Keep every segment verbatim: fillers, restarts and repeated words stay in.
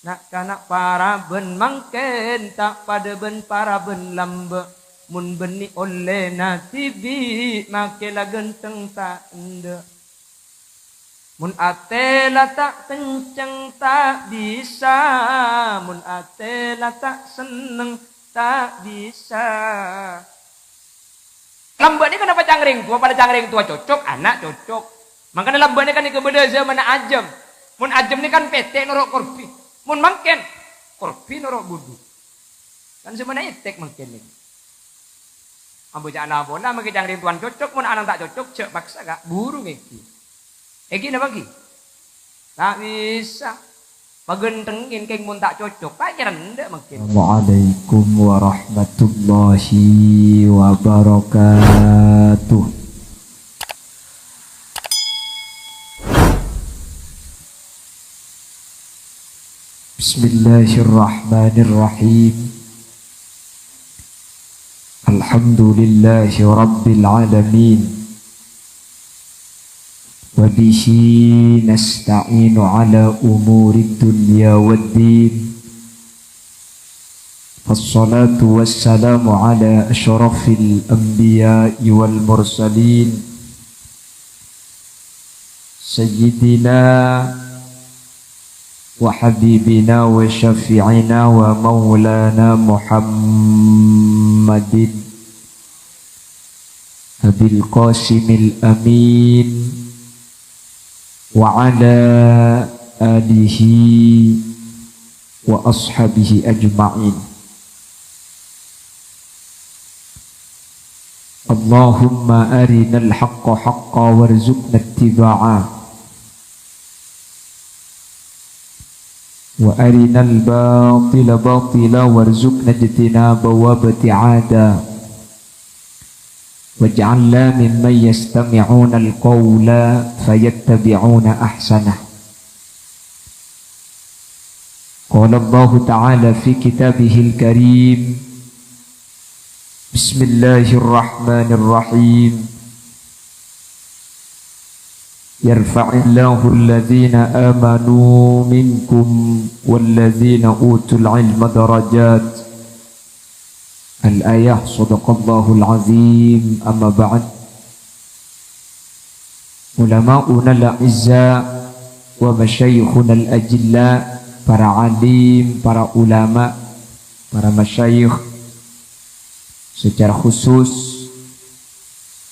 Na'-kana' paraban mangkèn ta' padâ bân paraban lambâ'. Mon bânnè ollèna dhibi' makè la ghântheng ta' endâ'. Mon atè la ta' kenceng ta' bisa, mon atè la ta' senneng ta' bisa. Lambâ' nèka napa ca'na rèng towa? Padâ ca'na rèng towa cocok, ana' cocok. Mangkana lambâ' nèka, nèka bâdâ zamanna ajâm. Mon ajâm nèka kan pètè' noro' korbi. Mon mangkèn, korbi noro' budhu. Kan zamanna ètèk mangkèn nèka. Ambu ca'na pola, mangkèn ca'na rèng towa cocok, mon ana' ta' cocok, jhâ' paksa, Ka'. Buru ngèngghi. Èngghi napa èngghi? Ta' bisa. Paghânthengngin kèng mon ta' cocok, ta' kèra endâ' mangkèn. Assalamualaikum warahmatullahi wabarakatuh. Bismillahirrahmanirrahim. Alhamdulillahi rabbil alamin. Wa bihi nasta'inu ala umurid dunya waddin. Wassalatu wassalamu ala asyrafil anbiya'i wal mursalin. Sayyidina wa habibina wa syafi'ina wa maulana Muhammadin Abil Qasimil Amin wa ala alihi wa ashabihi ajma'in. Allahumma arinal haqqa haqqa warzuqna ittiba'a. Wa arinal batila batila warzuqna ijtinaba wa ibti'ada. Waj'alna mimman yastami'unal qawla fayattabi'una ahsanah. Qala Allahu ta'ala fi kitabihil karim, Bismillahirrahmanirrahim. Yarfa'illahu alladhina amanu minkum walladhina utul ilma darajat. Al-ayah, sadaqallahul azim, amma ba'd. Ulama'unal a'izza wa masyayikhunal ajilla, para alim, para ulama, para masyayikh secara khusus,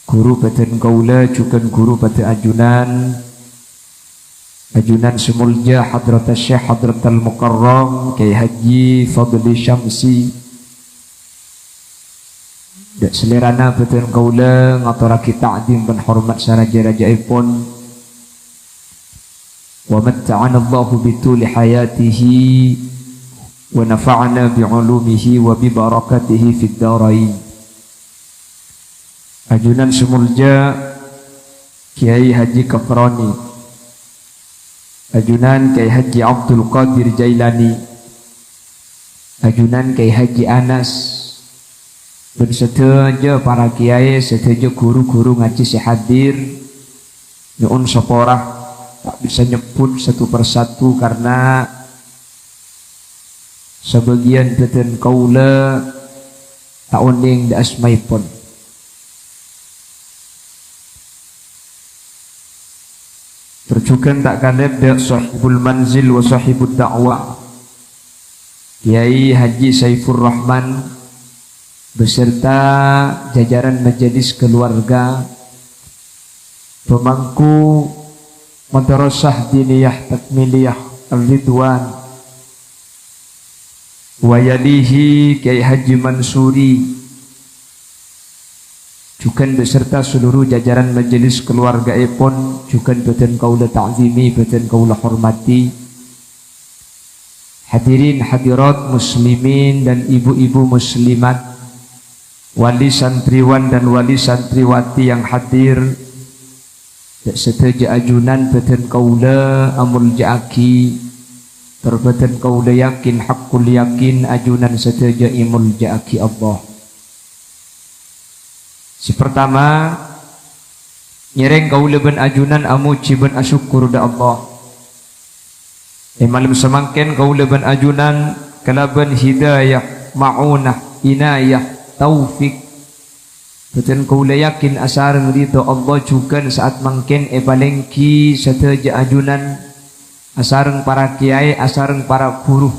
ghuru bhâdhân kaulâ jhughân ghuru padâ ajunan, ajunan sè molja Hadratus Syekh Hadratal Mukarram Kyai Haji Fadli Syamsi. Dâ' salèrana bhâdhân kaulâ ngatorraghi ta'zim bân hormat sarajâ-rajâèpon. Wa matta'anallahu bituli hayatihi wa nafa'ana bi ulumihi wa bi barakatihi fid darain. Ajunan sè molja Kyai Haji Kafroni, ajunan Kyai Haji Abdul Qadir Jailani, ajunan Kyai Haji Anas, bân sadhâjâ para kyai, sadhâjâ ghuru-ghuru ngajhi sè hadir, nyo'on sapora, ta' bisa nyebbhut satu per satu karna sabâgiyân bhâdhân kaulâ ta' onèng dâ' asmaèpon. Tor jhughân ta' kalèp dâ' Sohibul Manzil wa Sohibud Da'wah, Kyai Haji Saifur Rahman, beserta jajaran majelis keluarga, pemangku Madrasah Diniyah Takmiliyah Ar-Ridwan, wa yalihi Kyai Haji Mansuri, jhughân beserta seluruh jajaran majelis keluargaèpon, jhughân bhâdhân kaulâ ta'zimi, bhâdhân kaulâ hormati. Hadirin hadirat muslimin dan ibu-ibu muslimat, wali santriwan dan wali santriwati yang hadir, dâ' sadhâjâ ajunan bhâdhân kaulâ amolja'aghi, tor bhâdhân kaulâ yakin, haqqul yakin, ajunan sadhâjâ èmolja'aghi Allah. Sè partama, ngèrèng kaulâ bân ajunan amojhi bân asokkor dâ' Allah. È malem samangkèn kaulâ bân ajunan kalabân hidayah, ma'unah, inayah, taufik, bhâdhân kaulâ yakin asareng ridho Allah jhughân sa'at mangkèn èpalèngghi sadhâjâ ajunan asareng para kèyaè, asareng para ghuru.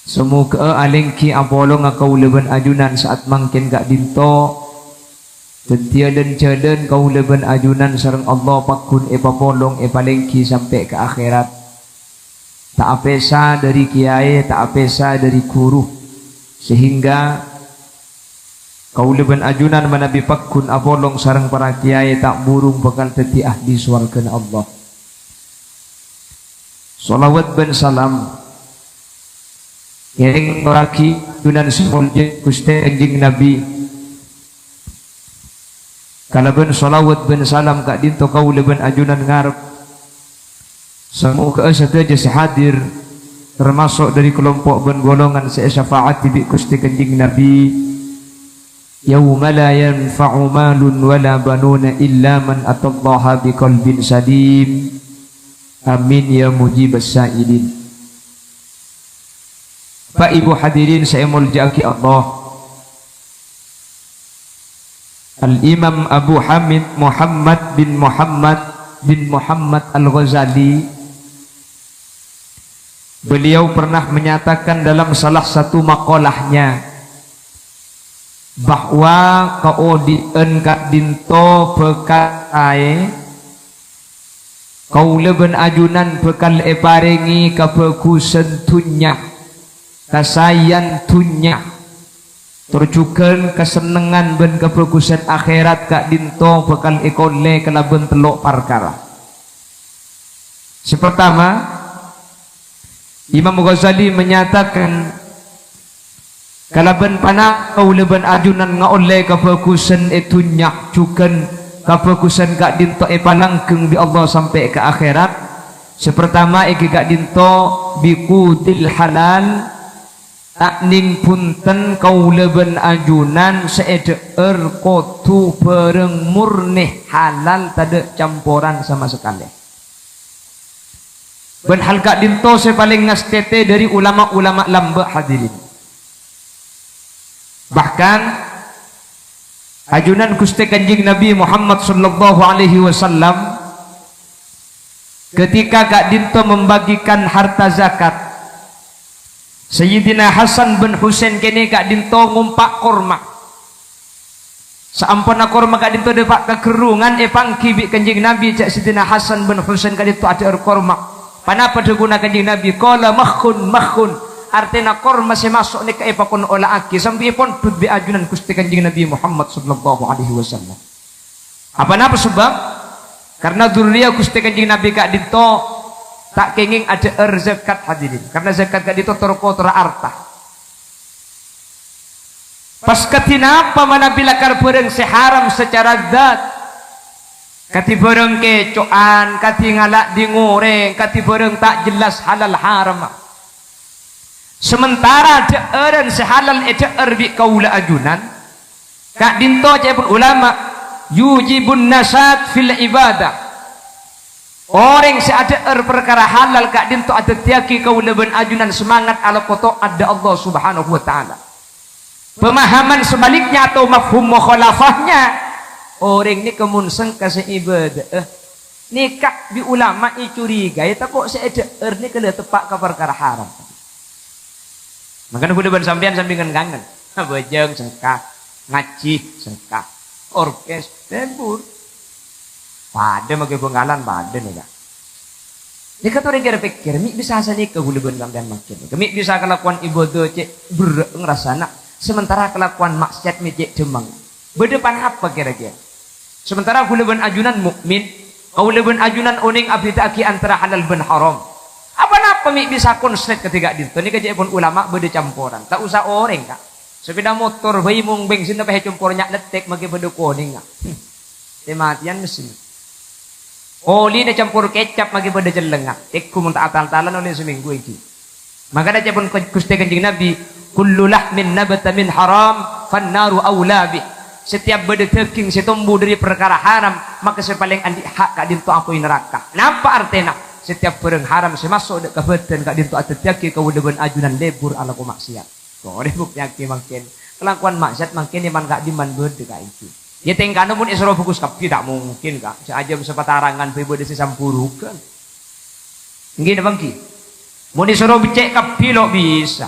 Samoghâ'â alèngghi apolonga kaulâ bân ajunan sa'at mangkèn ka'dinto, dhâddhiyâ lan-jhâlân kaulâ bân ajunan sareng Allah pagghun èpapolong èpalèngghi sampè' ka akhèrat. Ta' apèsa dhâri kèyaè, ta' apèsa dhâri ghuru, sehingga kaulâ bân ajunan manabi pagghun apolong sareng para kèyaè ta' burung bhâkal dhâddhi ahli sowarghâna Allah. Shalawat bân salam ngèrèng toraghi ajunan sè molja Ghustè Kanjeng Nabi. Kalabân shalawat bân salam ka'dinto kaulâ bân ajunan ngarep samoghâ'â sadhâjâ sè hadir, tamaso' dhâri kalompo' bân golongan sè èsyafaati bi' Ghustè Kanjeng Nabi, "Yauma la yanfa'u malun wala banuna illa man atallaha biqalbin salim." Amin ya mujibas sa'ilin. Bapak Ibu hadirin sè èmoljâ'aghi Allah, Al-Imam Abu Hamid Muhammad bin Muhammad bin Muhammad Al-Ghazali, beliau pernah menyatakan dalam salah satu maqalahnya bahwa kaodi'ân ka'dinto bhâkal saè, kaulâ bân ajunan bhâkal èparèngè kabhâghusân dhunnya, kasaèyan dhunnya, tor jhughân kasennengngan bân kabhâghusân akhèrat ka'dinto bhâkal èkollè kalabân tello' parkara. Sè partama, Imam Ghazali menyatakan, kalabân pana' kaulâ bân ajunan ngaollè kabhâghusân è dhunnya, jhughân kabhâghusân ka'dinto èpalanggheng bi' Allah sampè' ka akhèrat. Sè partama èngghi ka'dinto biqutil halal, ta' nèng bhunten kaulâ bân ajunan sè èdhâ'âr kodhu bhârâng murni halal tadâ' camporan sama sakalè. Bân hal ka'dinto sè palèng ngastètè dhâri ulama-ulama lambâ', hadirin. Bahkan, ajunan Ghustè Kanjeng Nabi Muhammad sallallahu alaihi wasallam ketika ka'dinto membagikan harta zakat, Sayyidina Hasan bân Husain kènè' ka'dinto ngompa' korma. Saamponna korma ka'dinto dâpa' ka ghârrungan èpangghi bi' Kanjeng Nabi, jhâ' Sayyidina Hasan bân Husain ka'dinto adhâ'âr korma. Ponapa dhâbuna Kanjeng Nabi? Qala, "Makhun, makhun." Artèna korma sè maso' nèka èpakon ola'aghi, sambi èpondhut bi' ajunan Ghustè Kanjeng Nabi Muhammad sallallahu alaihi wasallam. Aponapa sabâb? Karna dhurriyah Ghustè Kanjeng Nabi ka'dinto ta' kèngèng adhâ'âr zakat, hadirin. Karna zakat ka'dinto tor-kotorra arta. Pas kadhi napa manabi lakar bhârâng sè haram sacara dzat? Kadhi bhârâng kèco'an, kadhi ngala' ding orèng, kadhi bhârâng ta' jelas halal haramma. Samentara dhâ'ârân sè halal èdhâ'âr bi' kaulâ ajunan, ka'dinto ca'èpon ulama, yujibun nasyat fil ibadah. Orèng sè adhâ'âr parkara halal ka'dinto adhâddhiyâghi kaulâ bân ajunan semangat alako to'at dâ' Allah Subhanahu wa Ta'ala. Pemahaman sebaliknya atau mafhum mukhalafahnya, orèng nèka mon sengka sè ibâdâ'â, nèka bi' ulama ècurigaè tako' sè èdhâ'âr nèka la teppa' ka parkara haram. Mangkana bulâ bân sampèyan sambi ngen-kangen. Abhâjâng sengka, ngajhi sengka, orkes, tembur. Padâ maghi Bhângkalan, padâ nèka. Nèka torè kèra-pèkkèr, mè' bisa sanèka bulâ bân sampèyan mangkèn. Mè' bisa kalakowan ibâdâ cè' berrâ' ngrasana, sementara kalakowan maksiat mè' cè' dhâmmang. Bâdâ ponapa kèra-kèra? Sementara kaulâ bân ajunan mukmin, kaulâ bân ajunan onèng abhidhâ'aghi antara halal bân haram. Aponapa mè' bisa konslet kadhi ka'dinto? Nèka ca'èpon ulama bâdâ camporan. Ta' osa orèng, Ka'. Sepeda motor bhâi mon bengsinna pèssè compor nya' lettek maghi bâdâ konèngnga. Hmm. Tè-matèyan mesin. Olina campor kecap maghi bâdâ cellengnga. Tèngghu mon ta' atal-talan ollè samènggu èngghi. Mangkana ca'èpon Ghustè Kanjeng Nabi, "Kullu lahmin nabata min haram, fannaru aula bih." Setiap bâdâ dâging sè tombu dhâri parkara haram, maka sè palèng andi' hak ka'dinto apoy naraka. Napa artèna? Setiap bhârâng haram sè maso' dâ' ka bhâdhân ka'dinto adhâddhiyâghi kaulâ bân ajunan lebur alako ma'siyat. Torè buktèyaghi mangkèn. Kalakowan ma'siyat mangkèn è man ka'dimman bâdâ kaènggi. Yâ tèngkana mon èsoro bhâghus kabbhi ta' mungkin, Ka'. Sè ajâm sapatarangan bhâi bâdâ sè samburughân. Ènggi napa ènggi? Mon èsoro beccè' kabbhi lo' bisa.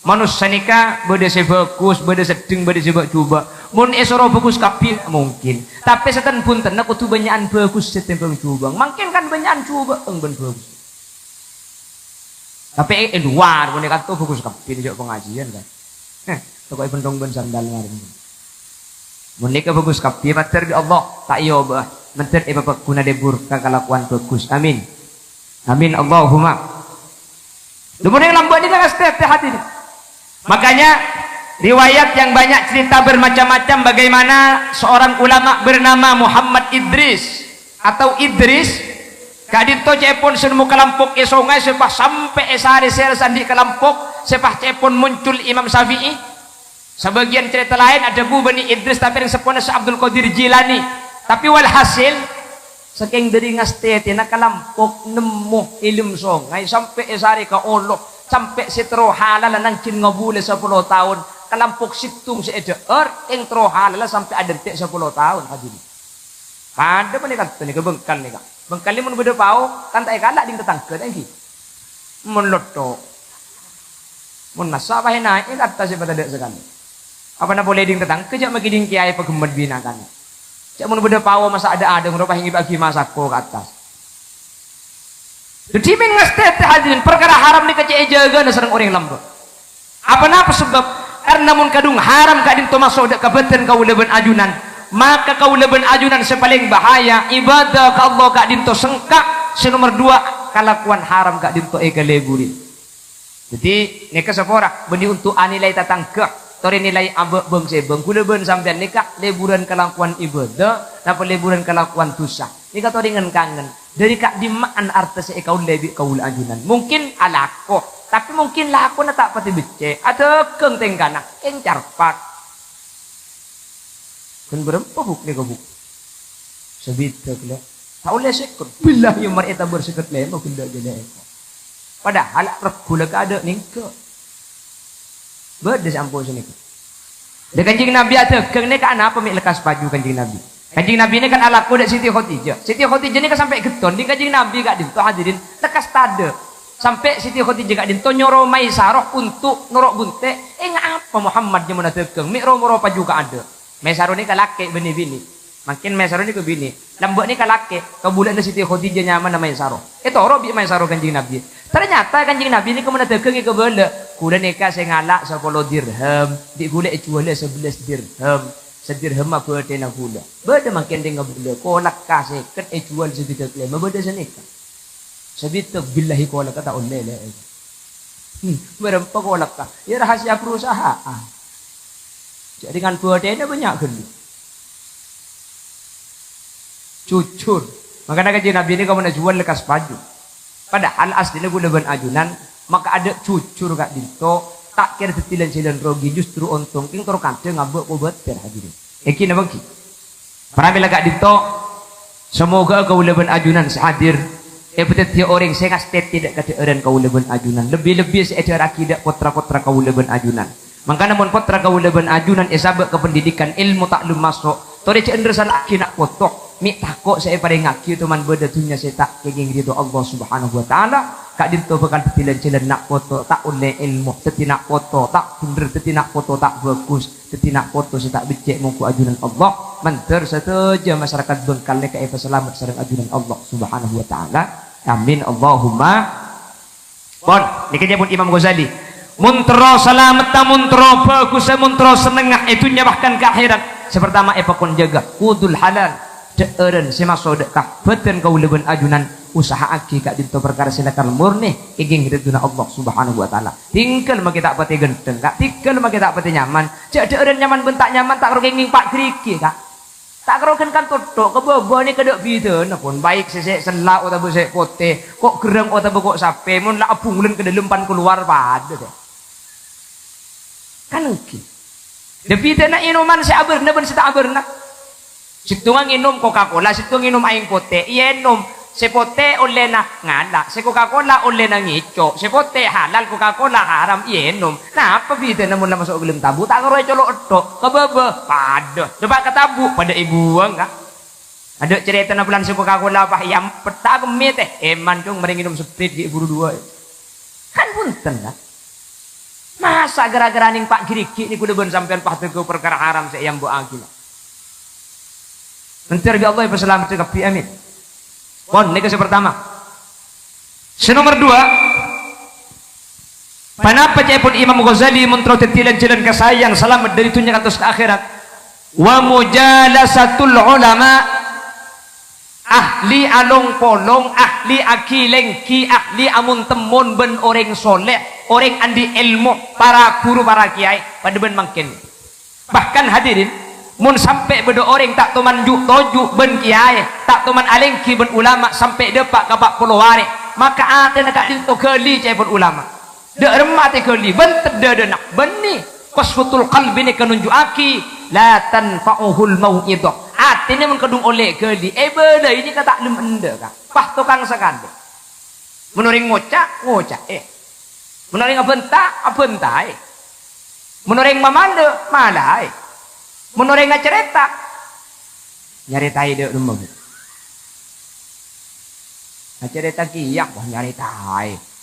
Manossa nèka bâdâ sè bhâghus, bâdâ seddheng, bâdâ sè bâ'-jhubâ'. Mon èsoro bhâghus kabbhi, mungkin. Tapè sè ten-buntenna kodhu bânnya'an bhâghus sè tèmbhâng jhubâ'. Mangkèn kan bânnya'an jhubâ' bân bhâghus. Tapè è, è lowar, mon è kanto bhâghus kabbhi, jhâ' pangajiân, kan. Heh, toko'è bendhong bân sandal ngarep. Mon nèka bhâghus kabbhi, mator bi' Allah, ta' èobâ'â. Mendher èpapagghuna lebur ka kalakowan bhâghus. Amin. Amin, Allahumma. Dumoning lambâ' nèka ngastètè hadirin. Makanya, riwayat yang banyak cerita bermacam-macam bagaimana seorang ulama bernama Muhammad Idris atau Idris, ka'dinto cè'èpon sè nemmo kalampok è songay sè pas sampè' è sarè sèr sè andi' kalampok, sè pas cè'èpon muncul Imam Syafi'i. Sabâgiyân carèta laèn adhâbu Bani Idris tapè rèng seppona Syekh Abdul Qadir Jilani. Tapè walhasil, sakèng dâri ngastètèna kalampok nemmo è lem songay sampè' è sarè ka olo, sampè' sè terro halalla nangkèn ngabulâ sapolo taon, kalampok sèttong sè èdhâ'âr kèng terro halalla sampè' adhânte' sapolo taon, hadirin. Padâ panèka, nèka bengkal nèka. Bengkal nèka mon bâdâ pao, kan ta' èkala' ding tatangghâ, ta' ènggi? Mon lotto. Mon massa' pas ènaè' ka attas sè patadâ' sakalè. Apana polè ding tatangghâ jhâ' makè ding kèyaè paghemmet binè kan. Jhâ' mon bâdâ pao massa' adâ'-adâ' rowa pas èngèbâ'âghi masako ka attas. Dhâddhi mèn ngastètè hadirin, parkara haram nèka cè' èjâgâna sareng orèng lambâ'. Apa napa sebab? Karna mon kadhung haram ka'dinto maso' dâ' ka bâdhân kaulâ bân ajunan, maka kaulâ bân ajunan sè palèng bahaya, ibadah ka Allah ka'dinto sengka', sè nomer duwâ', kalakowan haram ka'dinto èkaleburi. Dhâddhi, nèka sapora, bânnè onto' anilai tatangghâ, torè nilai abâ' bâng-sèbâng, kaulâ bân sampèyan nèka leburan kalakowan ibadah, napa leburan kalakowan dhusa? Nèka torè ngen-kangen, dâri ka'dimma'an arta sè èkaollè bi' kaulâ ajunan? Mungkin alako, tapè mungkin lakona ta' patè beccè', adhâghâng tèngkana, kèng carpak. Ghân bârâmpa, Bu', nèka, Bu'? Sabidhâk, lè'. Ta' ollè sèket. Billahi, mar ètabâr sèket lèma' ghellâ' jâlâ èko. Padahal regghu la kadâ' nèngghâ. Bâdâ sè ampo sanèka. Lha, Kanjeng Nabi adhâghâng nèka anapa mè' lekkas paju Kanjeng Nabi? Kanjeng Nabi nèka kan alako dâ' Siti Khadijah. Siti Khadijah nèka sampè' ghetton, ding Kanjeng Nabi ka'dinto hadirin lekkas tadâ'. Sampè' Siti Khadijah ka'dinto nyoro Maisarah onto' noro' bunte'. Enga' apa Muhammad nyamana dhâghâng, mè' ro-moro paju kaadâ'. Maisarah nèka lakè' bânnè binè. Mangkèn Maisarah nèka binè. Lambâ' nèka lakè', kabulâna Siti Khadijah nyamana Maisarah. Ètoro' bi' Maisarah Kanjeng Nabi. Ternyata Kanjeng Nabi nèka mon adhâghâng èkabâlâ, "Ghulâ nèka sè ngala' sapolo dirham, bi' ghulâ èjhuwâlâ sabellâs dirham. Sadirham abâthèna ghulâ." Bâdâ mangkèn rèng ngabâlâ, kolakka sèket èjhuwâl sabidhâk lèma', bâdâ sanèka. Sabidhâk, billahi, kolakka ta' ollè, lè'. Hmm, bârâmpa kolakka? Yâ, rahasia perusahaan. Jhâ' rèng bâthèna bânnya' ghâllu. Jujur. Mangkana Kanjeng Nabi nèka mon ajhuwâl lekkas paju. Padahal aslina ghulâ bân ajunan, maka adâ' jujur ka'dinto, ta' kèra dhâddhi lan-jhâlân rogi, justru ontong, kèng tor kandhâng abâ' kobâtèr, hadirin. Èngghi napa èngghi? Pramila ka'dinto, samoghâ kaulâ bân ajunan sè hadir èpadhâddhiyâ orèng sè ngastètè dâ' kadhâ'ârân kaulâ bân ajunan, lebbi-lebbi sè èdhâ'ârraghi dâ' potra-potra kaulâ bân ajunan. Mangkana mon potra kaulâ bân ajunan èsabâ' ka pendidikan, èlmo ta' lem maso', torè jhâ' endher sala'aghi na' poto, mè' tako' sè èparèngaghi toman bâdâ dhunnya sè ta' kèngèng ridho Allah Subhanahu wa Ta'ala, ka'dinto bhâkal dhâddhi lan-jhâlân na' poto ta' ollè èlmo, dhâddhi na' poto ta' bhendher, dhâddhi na' poto ta' bhâghus. Dhâddhi na' poto sè ta' beccè' mongghu ajunan Allah, mandhâr sadhâjâ masarakat Bengkal nèka èpasalamet sareng ajunan Allah Subhanahu wa Ta'ala. Amin, Allahumma. Pon, nèka nyebut Imam Ghazali. Mon terro salametta, mon terro bhâghussa, mon terro sennengnga è dhunnya bahkan ka akhèrat, sè partama èpakon jâgâ, khudhul halal, dhâ'ârân sè maso' dâ' ka bhâdhân kaulâ bân ajunan, usaha'aghi ka'dinto parkara sè lakar murni, kèngèng ridhona Allah Subhanahu wa Ta'ala. Tinggal makè ta' patè ghântheng, Ka'. Tinggal makè ta' patè nyaman. Jhâ' dhâ'ârân nyaman bân ta' nyaman, ta' karo kèngèng pa' ghârighi, Ka'. Ta' karo ghân kanto tok, ka bâbâna kadâ' bhidhâna, pon. Baik sè, sè sella otabâ sè potè, ko' ghârâng otabâ ko' sapè, mon la abunglen ka dâlem pan kalowar padâ, Ka'. Kan èngghi. Dâ' bhidhâna ènoman sè abârna bân sè ta' abârna. Sèttonga ngènom Coca-Cola, sèttonga ngènom aèng potè. Iyâ ènom. Sè potè ollèna ngala', sè Coca-Cola ollèna ngèco', sè potè halal, Coca-Cola haram, ènom. Napa bhidhâna mon la maso' ghellem tabu? Ta' karo ècolo' ètto', ka bâbâ, padâ. Coba ka tabu, padâ èbuwâng, ka. Adâ' carètana bulân sè Coca-Cola, pas èampet, ta' kemmè, tè. Èman, Cong, marè ngènom Sprite, ghi' buru duwâ'. Kan bhunten, kan? Masa' ghârâ-ghârâ nèng pa' ghi-righi' nèko la bân sampèyan pas teggu parkara haram sè èambu'aghi, la? Mandhâr bi' Allah èpasalameddhâ kabbhi, amin. Pon, nèka sè partama. Sè nomer duwâ', ponapa ca'èpon Imam Ghazali mon terro dhâddhi lan-jhâlân kasaèyan salamet dhâri dhunnya kantos ka akhèrat? Wa mujalasatul ulama, ahli along-polong, ahli aghi-lèngghi, ahli amon-temmon bân orèng soleh, orèng andi' èlmo, para ghuru, para kèyaè, padâ bân mangkèn. Bahkan, hadirin, mon sampè' bâdâ orèng ta' toman ju'-toju' bân kèyaè, ta' toman alèngghi bân ulama sampè' dâpa' ka pa' polo arè, maka atèna ka'dinto ghâli ca'èpon ulama. Dâ' remma atè ghâli, bân teddhâ dhâna, bânnè. Qaswatul qalbi nèka nunju'aghi, la tanfa'uhul mau'idhah. Atèna mon kadhung ollè ghâli, èbâlâi nèka ta' lem endâ', ka. Pas tokang sakalè. Mon orèng ngoca', ngoca'è. Mon orèng abhânta, abhântaè. Mon orèng mamandâ, malaè. Mon orèng acarèta, nyarètaè dâ' remma, Bu. Acarèta kèya, wah, nyarètaè.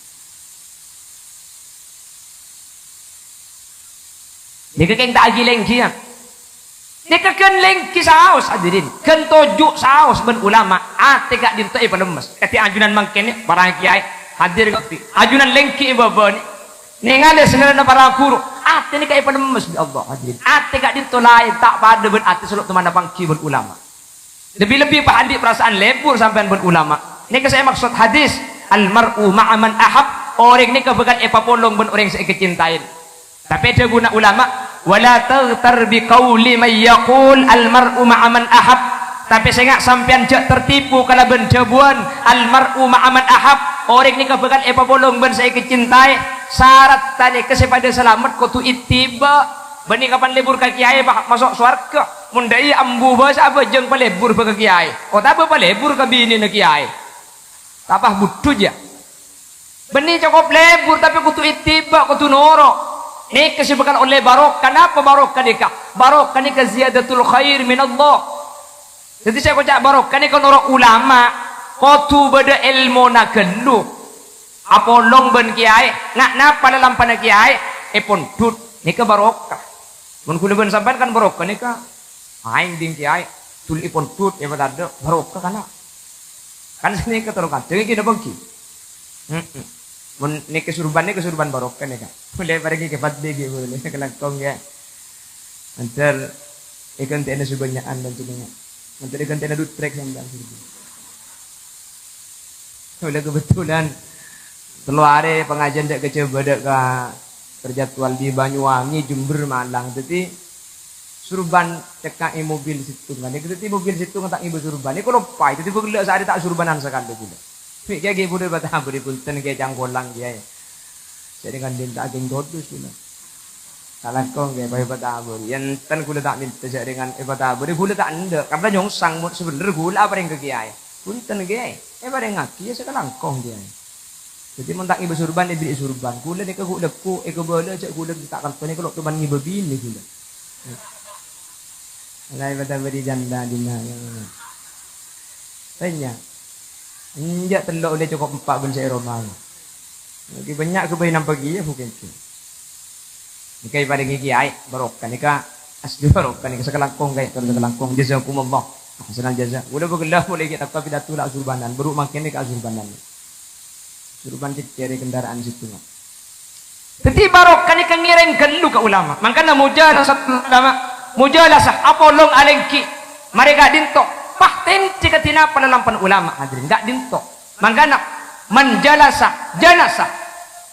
Nèka kèng ta' aghi-lèngghi, ya. Nèka ghân lèngghi saos, hadirin. Ghân toju' saos bân ulama. Atè ka'dinto èpalemmes. Kadhi ajunan mangkèn, para kèyaè hadir kabbhi. Ajunan lèngghi è bâbâ nè. Nèngalè sakalèyanna para ghuru. Atè nèka èpalemmes bi' Allah, hadirin. Atè ka'dinto laèn ta' padâ bân atè sè lo' tomanna pangghi bân ulama. Lebbi-lebbi pas andi' parasaan lebur sampèyan bân ulama. Nèka sè èmaksod hadis, "Al mar'u ma'a man ahab." Orèng nèka bhâkal èpapolong bân orèng sè èkacintaè. Tapè dhâbuna ulama, "Wa la taghtar bi qauli man yaqul al mar'u ma'a man ahab." Tapè sènga' sampèyan jhâ' tertipu kalabân dhâbuwân, "Al mar'u ma'a man ahab." Orèng nèka bhâkal èpapolong bân sè èkacintaè. Saratta nèka sè padâ salamet kodhu ittiba'. Bânnè kapan lebur ka kèyaè, pa-, maso' sowarghâ. Mon dâ' iyâ ambu bâsa abhâjâng palebur bâ ka kèyaè, otabâ palebur ka binèna kèyaè. Tapah budhu, jâ. Bânnè cokop lebur, tapè kodhu ittiba', kodhu noro'. Nèka sè bhâkal ollè barokah. Napa barokah nèka? Barokah nèka ziyadatul khair minallah. Dhâddhi sè èkoca' barokah nèka noro' ulama, kodhu bâdâ èlmona ghâllu. Apolong bân kèyaè, nga' napa lalampana kèyaè, èpondhut. Nèka barokah. Mon ghulâ bân sampèyan kan barokah nèka. Aèng ding kèyaè, dul èpondhut, èpatadâ', barokah kana'. Kan sanèka terro kadhâng ghi napa ghi? Heeh. Mon nèka surban, nèka surban barokah nèka. Polè parèngè kè fadli ghi polè kalangkong ya. Mandhâr èghântè'ana sè bânnya'an panjhennengngan. Mandhâr èghântè'ana dutrek sampèyan surban. Polè kebetulan tello arè pangajiân dâ' ka Jhâbâ, dâ' ka terjadwal di Banyuwangi, Jember, Malang. Dhâddhi, surban cekka' è mobil sèttongan. Nèka dhâddhi mobil sèttongan ta' ngibâ surban. Nèka loppaè. Dhâddhi bâ' ghellâ' saarè ta' surbanan sakalè ghulâ. Mè' kèya ghi' bhuru èpatabâri, bhunten kèya cangkolang kèya. Jhâ' rèng kandhin ta' aghi' todus ghulâ. Kalangkong kèya, bhâi èpatabâri. Yèn enten ghulâ ta' mènta jhâ' rèng èpatabâri, ghulâ ta' endâ'. Karna nyongsang mon sabhendher ghulâ aparèng ka kèyaè. Bhunten kèya, èparèngaghi ya sakalangkong kèya. Dhâddhi mon ta' ngibâ surban, èberri'i surban. Ghulâ nèka ghu'-lagghu', èkabâlâ jhâ' ghulâ ta' kanto nèka lo' toman ngibâ binè ghulâ. Alai pada bâri janda dina. Bânnya'. Enjâ' tello' ollè cokop empa' bân sè è roma. Lagi bânnya' ghâbây nampa kèya, bukan kèya. Nèka èparèngè kèyaè, barokah nèka, asli barokah nèka sakalangkong kèya, sakalangkong. Jazakumullah ahsanal jaza. Ghulâ bâ' ghellâ' polè ghi' tako' pidato la asurbanan, buru mangkèn nèka asurbanan. Surban cècèrè kendaraan sèttongan. Dhâddhi barokah nèka ngèrèng ghâllu ka ulama. Mangkana mujalasatul ulama, mujalasah, apolong alèngghi. Marè ka'dinto, pas tènjhâ kadhi napa lalampana ulama, hadirin, ka'dinto. Mangkana, man jalasa, janasa.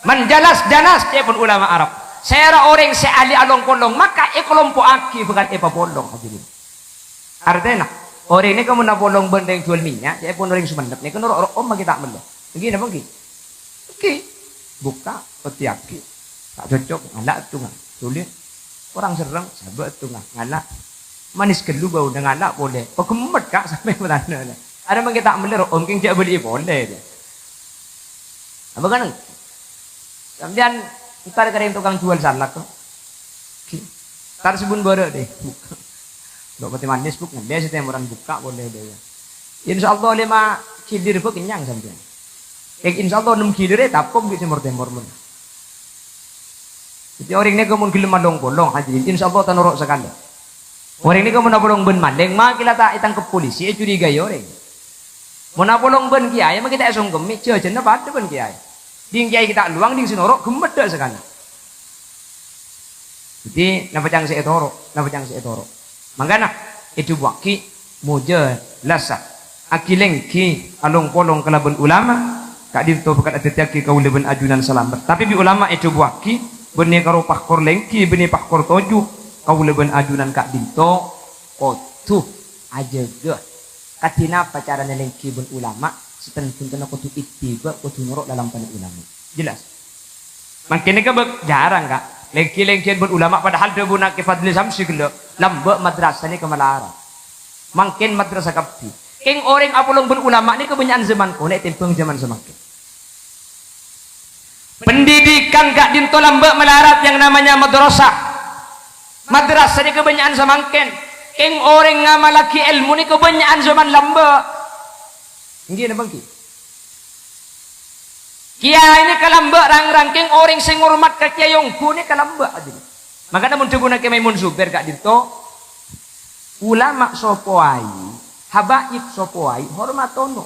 Man jalas, janas, ca'èpon ulama Arab. Sèra orèng sè ahli along-polong, maka èkalompo'aghi bhâkal èpapolong, hadirin. Artèna, orèng nèka mon apolong bân rèng juwâl mènnya', ca'èpon orèng Sumenep nèka noro' ro'om mangkè ta' mello. Èngghi napa èngghi? Èngghi. Bukka', pèddhiyâghi. Ta' cocok, ngala' èttonga. Dhuli. Korang serrèng, sabâ' èttonga, ngala'. Manis ghâllu bâuna, ngala' polè. Paghemmet, Ka', sampè' matana. Arè mangkè ta' mellè ro'om, kèng jhâ' bâli'i polè, dhâ. Apa kan? Sampèyan entar ka rèng tokang juwâl salak, to. Entar sabun bârâ', dhâ. Dâ' patè manis, Bu', ngallè sè tèmoran bukka' polè, dhâ, iyâ. Insyaallah, lèma' ghilir, Bu', kennyang sampèyan. Kèng insyaallah, ennem ghilirrè tapong bi' sè mor-tèmor, mon. Dhâddhi, orèng nèko mon ghellem along-polong, hadirin, insyaallah ta' noro' sakalè. Orèng nèko mon apolong bân malèng, makè la ta' ètangkep polisi, ècurigaè orèng. Mon apolong bân kèyaè, makè ta' èsongkemmè, jhâjhânna padâ bân kèyaè. Dhing kèyaè ghi' ta' lowang, dhing sè noro' ghemmeddhâ sakalè. Dhâddhi, napa ca'na sè ètoro', napa ca'na sè ètoro'. Mangkana, èdhâbuwâghi, mojâ, lasa, aghi-lèngghi, along-polong kalabân ulama, ka'dinto bhâkal adhâddhiyâghi kaulâ bân ajunan salamet. Tapè bi' ulama èdhâbuwâghi, bânnè karo pahkor lèngghi, bânnè pahkor toju', kaulâ bân ajunan ka'dinto kodhu ajâgâ. Kadhi napa carana lèngghi bân ulama, sè ten-, bhuntenna kodhu ittiba', kodhu noro' lalampana ulama. Jelas? Mangkèn nèka bâk-, jhârâng, Ka'. Lèngghi-lèngghi bân ulama, padahal dhâbuna Kè Fadli Samsi ghellâ', lambâ' madrasah nèka malarat. Mangkèn madrasah kabbhi. Kèng orèng apolong bân ulama nèka bânnya'an zaman konè' tèmbhâng zaman samangkèn. Pendidikan ka'dinto lambâ' malarat yang namanya madrasah. Madrasah nèka bânnya'an samangkèn. Kèng orèng ngamallaghi èlmo nèka bânnya'an zaman lambâ'. Èngghi napa èngghi? Kèyaè nèka lambâ' rang-rang, kèng orèng sè ngormat ka kèyaè ongghu nèka lambâ', hadirin. Mangkana mon dhâbuna Kè Maimun Zubair ka'dinto, ulama sapa aè, habaib sapa aè, hormat tono.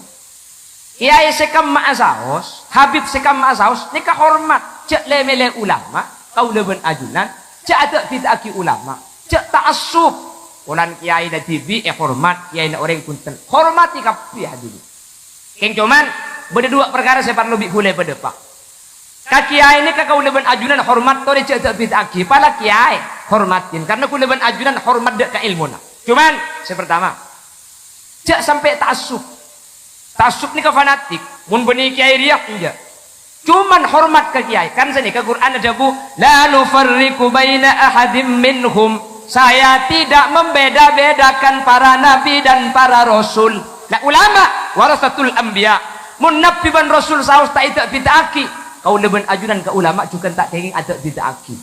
Kèyaè sè kamma'a saos, habib sè kamma'a saos, nèka hormat. Jhâ' lè-mèlè ulama, kaulâ bân ajunan, jhâ' adâ'-bidâ'âghi ulama, jhâ' ta'assub. Polana kèyaèna dhibi' èhormat, kèyaèna orèng bhunten. Hormatè kabbhi, hadirin. Kèng coma, bâdâ duwâ' parkara sè parlo bi' ghulâ èpadâpa'. Ka kèyaè nèka kaulâ bân ajunan hormat torè jhâ' adâ'-bidâ'âghi, pala kèyaè hormatin, karna kaulâ bân ajunan hormat dâ' ka èlmona. Coma, sè partama, jhâ' sampè' ta'assub. Ta'assub nèka fanatik, mon bânnè kèyaè rèya, enjâ'. Coma hormat ka kèyaè. Kan sanèka Qur'an adhâbu, "La nufarriqu baina ahadim minhum." Saya tidak membeda-bedakan para nabi dan para rasul. Lah, ulama warasatul anbiya. Mon nabi bân rasul saos ta' èdâ'-bidâ'âghi, kaulâ bân ajunan ka ulama jhughân ta' kèngèng adâ'-bidâ'âghi.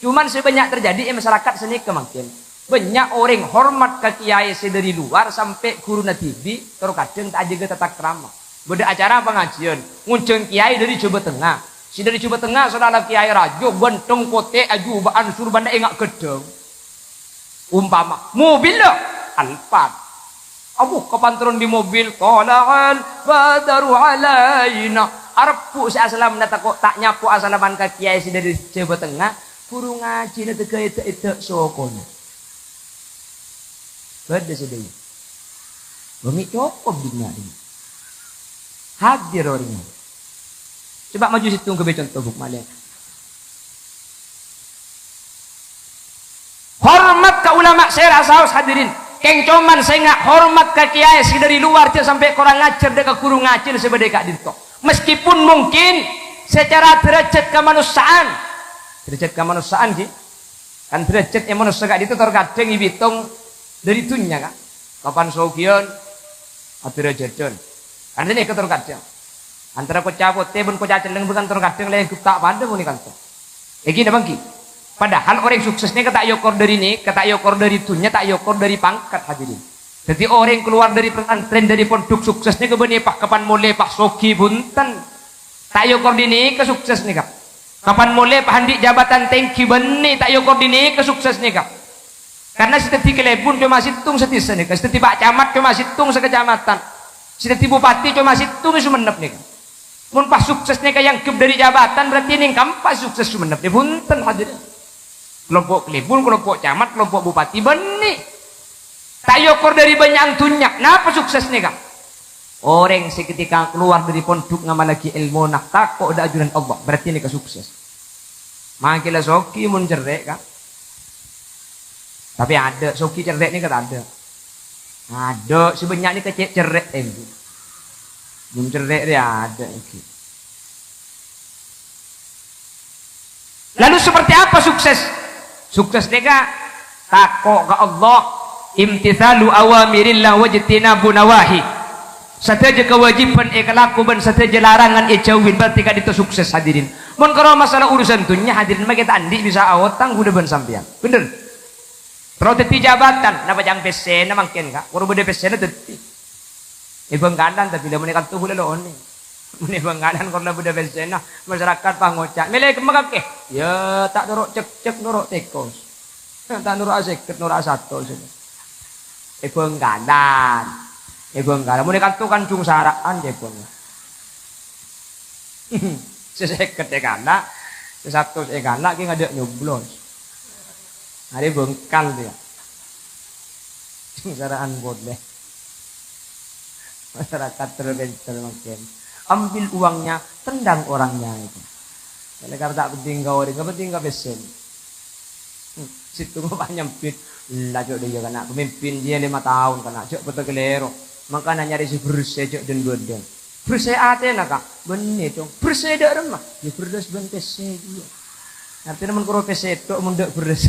Coma sè bânnya' terjadi è masyarakat sanèka mangkèn. Bânnya' orèng hormat ka kèyaè sè dâri lowar sampè' ghuruna dhibi', tor kadhâng ta' ajâgâ tata krama. Bâdâ acara pangajiyân, ngonjhâng kèyaè dâri Jhâbâ Tengnga. Sè dâri Jhâbâ Tengnga sè la kèyaè rajâ, ghântheng, potè, ajuba'an, surbana ènga' ghâddhâng. Ompama, mobilla Alphard. Abu, kapan toron bi' mobil, "Thala'al badru 'alaina." Arebbhu' sè asalamana tako' ta' nyapo asalaman ka kèyaè sè dâri Jhâbâ Tengnga, ghuru ngajhina tèghâ èdâ'-èdâ' sokona. Bâdâ sè dhâbu, "Bâ' mè' cokop dhina, dhina. Hadir orèngnga." Coba maju sèttong ghâbây conto, Bu', malè. Hormat ka ulama sè ra saos, hadirin. Kèng coma sènga' hormat ka kèyaè sè dâri lowar, jhâ' sampè' korang ajhâr dâ' ka ghuru ngajhina sè bâdâ è ka'dinto. Meskipun mungkin secara derajat kamanussa'an, derajat kamanussa'an, ghi? Kan derajat è manossa ka'dinto tor kadhâng èbitong dâri dhunnya, kan? Kapan soghiyân, aderajadhân. Kan sanèka tor kadhâng. Antara koca potè bân koca celleng bhâkal tor kadhâng lènggep ta' padâ monè kanto. Èngghi napa èngghi? Padahal orèng sukses nèka ta' èokor dâri nèka, ta' èokor dâri dhunnya, ta' èokor dâri pangkat, hadirin. Dhâddhi orèng kalowar dâri pesantren, dâri pondhuk sukses nèka bânnè pas kapan molè pas sogi bhunten. Ta' èokor dâri nèka sukses nèka. Kapan molè pas andi' jabatan tèngghi bânnè ta' èokor dâri nèka sukses nèka. Karna sè dhâddhi kalèbun coma sèttong sadhisa nèka, sè dhâddhi pak camat coma sèttong sakacamatan, sè dhâddhi bupati coma sèttong è Songennep nèka. Mon pas sukses nèka èangghep dâri jabatan, berarti nèng kampa sukses Songennep. Yâ bhunten, hadirin. Kalompo' kalèbun, kalompo' camat, kalompo' bupati, bânnè. Ta' èokor dâri bânnya'an dhunnya. Napa sukses nèka? Orèng sè ketika kalowar dâri pondhuk ngamallaghi èlmona tako' dâ' ajunan Allah, berarti nèka sukses. Mangkèn la sogi mon cerrè', Ka'. Tapè adâ' sogi cerrè' nèka tadâ'. Adâ' sè bânnya' nèka cè' cerrè' èngghi. Mon cerrè' rè adâ' èngghi. Lalu seperti apa sukses? Sukses nèka tako' ka Allah, imtitsalu awamirillah wajtinabu nawahi. Sadhâjâ kawâjibhân èkalako bân sadhâjâ larangan èjhâuwi, berarti ka'dinto sukses, hadirin. Mon karo masalah urusan dhunnya, hadirin, makè ta' andi' bisa aotang ghulâ bân sampèyan. Bhender. Terro dhâddhi jabatan, napa ca'na pèssèna mangkèn, Ka'? Kor bâdâ pèssèna dhâddhi. È Bhângkalan, tapè la mon è kanto ghulâ la onèng. Mon è Bhângkalan kor la bâdâ pèssèna, masyarakat pas ngoca', "Mèlè kemma kakè?" "Ya, ta' noro' cekcek, noro' tèkos." Ta' noro'a sèket, noro'a satos. È Bhângkalan. È Bhângkalan. Mon è kanto kan jhung sara'an, cèpon. Sè sèket èkala', sè satos èkala', kè ngadâ' nyoblos. Arè bengkal dia. Jhung sara'an polè. Masyarakat terpinter mangkèn. Ambil uangnya, tendang orangnya itu. Karena kalau ta' penting ka orèng, sè penting ka pèssè. Hmm, sèttong apa nyambit. Lah, cok, dia kana' pemimpin dia lima tahun, kana' cok betul kelero. Makanya nyari si bersih, cok, dan bodong. Bersih atèna, Ka'. Bânnè, cok. Bersih dâ' remma. Ya beres bân pèssè dia. Artinya mon karo pèssè tok, mon dâ' beres.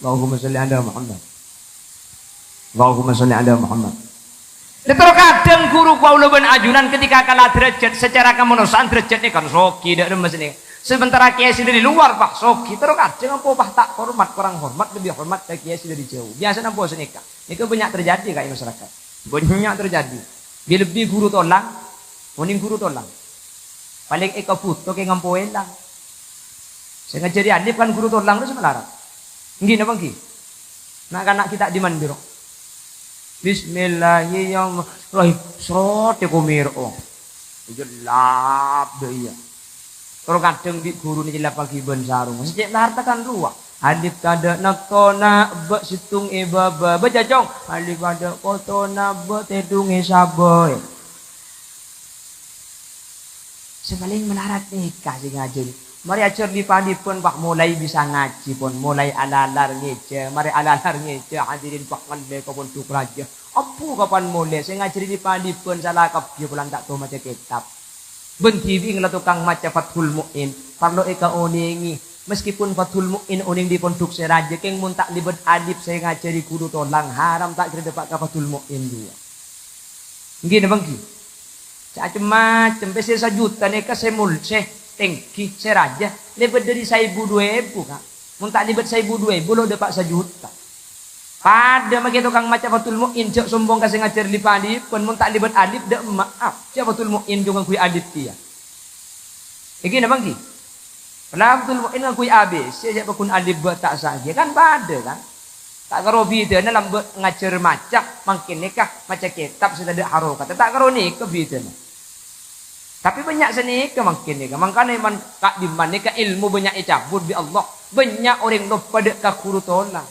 Allahumma sholli ala Muhammad. Allahumma sholli ala Muhammad. Lah, terkadang ghuru kaulâ bân ajunan ketika kala derajat secara kemanusiaan, derajatnya kan soghi, dâ' remma sènè. Sementara kiai sè dâri luar, pas soghi, terkadang ampo pas ta' hormat, kurang hormat, lebih hormat ka kiai sè dâri jhâu. Biasana ampo sanèka. Nèka banyak terjadi, Ka', è masyarakat. Banyak terjadi. Lebbi-lebbi ghuru tolang, onèng ghuru tolang. Palèng èkabhuto kèng ampo èlang. Sè ngajhâri alif kan ghuru tolang terros malarat. Ènggi napa ènggi? Na'-kana' kita dimman biro. Bismillahirrahmanirrahim. Srot èkomèro. Jelap dâ' iyâ. Terkadang bi' ghuru nè cellap paghi bân sarong. Sè cè' larta kan rowa. Alif tadâ' nèko na' bâ' sèttong è bâbâ. Bâca, Cong. Alif tadâ' koto na' bâ' tèdung è sabâ. Sè palèng malarat nèka sè ngajhâri. Marè ajhâr lip-alipan, pas molaè bisa ngajhi, pon molaè alalar ngèjhâ. Marè alalar ngèjhâ, hadirin, pas ngallè ka pondhuk rajâ. Abbhu kapan molè, sè ngajhâri lip-alipan sala kabbhi polana ta' tao maca kètab. Bân dhibi'na la tokang maca Fathul Mu'in, parlo èkaonèngè. Meskipun Fathul Mu'in onèng dâri pondhuk sè rajâ, kèng mon ta' lèbât alif sè ngajhâri ghuru tolang, haram ta' kèra dâpa' ka Fathul Mu'in jiyâ. Ènggi napa ènggi? Sè cem-macem, pèssè sajuta nèka sè mul-, sè tèngghi, sè rajâ, lèbât dâri saèbu duwâ èbu, Ka'. Mon ta' lèbât saèbu duwâ èbu, lo' dâpa' sajuta. Padâ makè tokang maca Fathul Mu'in, jhâ' sombong ka sè ngajhâr lip-alipan, mon ta' lèbât alif, dâ' emma', jhâ' Fathul Mu'in jhâ' ngangghuy alif kèya. Ènggi napa ènggi? Lafzul mu'in ngangghuy A B C, sè paggun alif bâ' ta' sa' ghi, kan padâ, kan? Ta' karo bidâna lambâ' ngajhâr maca, mangkèn nèka maca kètab sè tadâ' harokat. Ta' karo nèka bidâna. Tapè bânnya' sè nèka mangkèn nèka. Mangkana man-, ka'dimman nèka èlmo bânnya' ècabut bi' Allah. Bânnya' orèng loppa dâ' ka ghuru tolang.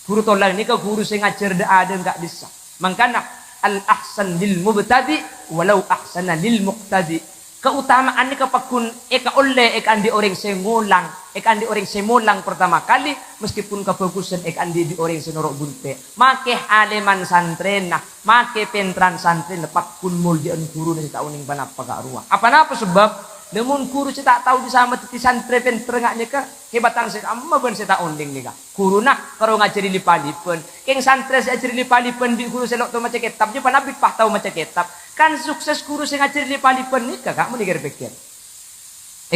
Ghuru tolang nèka ghuru sè ngajhâr dâ'-adâ' ka'dissa'. Mangkana, "Al-ahsan lil mubtadi', walau ahsana lil muqtadi'." Kaotama'an nèka paggun èkaollè èkaandi' orèng sè ngolang, èkaandi' orèng sè molang partama kalè, meskipun kabhâghusân èkaandi' bi' orèng sè noro' bunte'. Makè alèman santrèna, makè pènterran santrèna, paggun molja'an ghuruna sè ta' onèng pa-napa ka'rowa. Apa-napa sabâb? Lamon ghuru sè ta' tao bisa madhâddhi santrè pènter nga' nèka, kèbâtang sè kamma bân sè ta' onèng nèka. Ghuruna karo ngajhâri lip-alipan. Kèng santrè sè ajhâri lip-alipan bi' ghuru sè lo' tao maca kètab, jhâ' panabit pas tao maca kètab. Kan sukses ghuru sè ngajhâri lip-alipan nèka, Ka', mon èkèr-pèkkèr.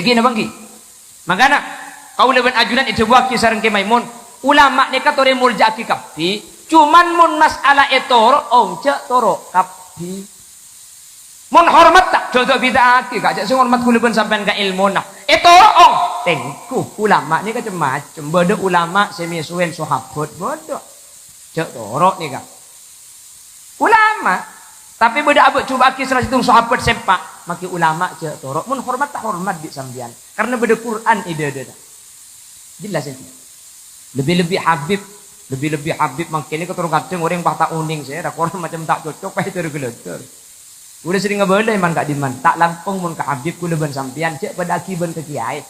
Ènggi napa ènggi? Mangkana, kaulâ bân ajunan èdhâbuwâghi sareng Kè Maimun, ulama nèka torè molja'aghi kabbhi, coma mon mas'ala ètoro', ong, jhâ' toro' kabbhi. Mon hormat ta', jhâ' ta' bidhâ'aghi, Ka', jhâ' sè ngormat ghulâ bân sampèyan ka èlmona. Ètoro', ong, tèngghu. Ulama nèka cem-macem. Bâdâ ulama sè mèsowèn sahabat, bâdâ. Jhâ' toro' nèka. Ulama. Tapè bâdâ abâ' cobâ'aghi sala sèttong sahabat sè empa', makè ulama jhâ' toro'. Mon hormat ta' hormat bi' sampèyan. Karna bâdâ Qur'an è dâdâna. Jelas, ya? Lebbi-lebbi Habib, lebbi-lebbi Habib mangkèn nèka terkadang orèng pas ta' onèng, sè ra korang macem ta' cocok, pas èdhâr-ghâlâdhâr. Ghulâ serrèng abâlâ, èman ka'dimman, ta' langkong mon ka Habib ghulâ bân sampèyan, jhâ' padâ'aghi bân ka kiyaè.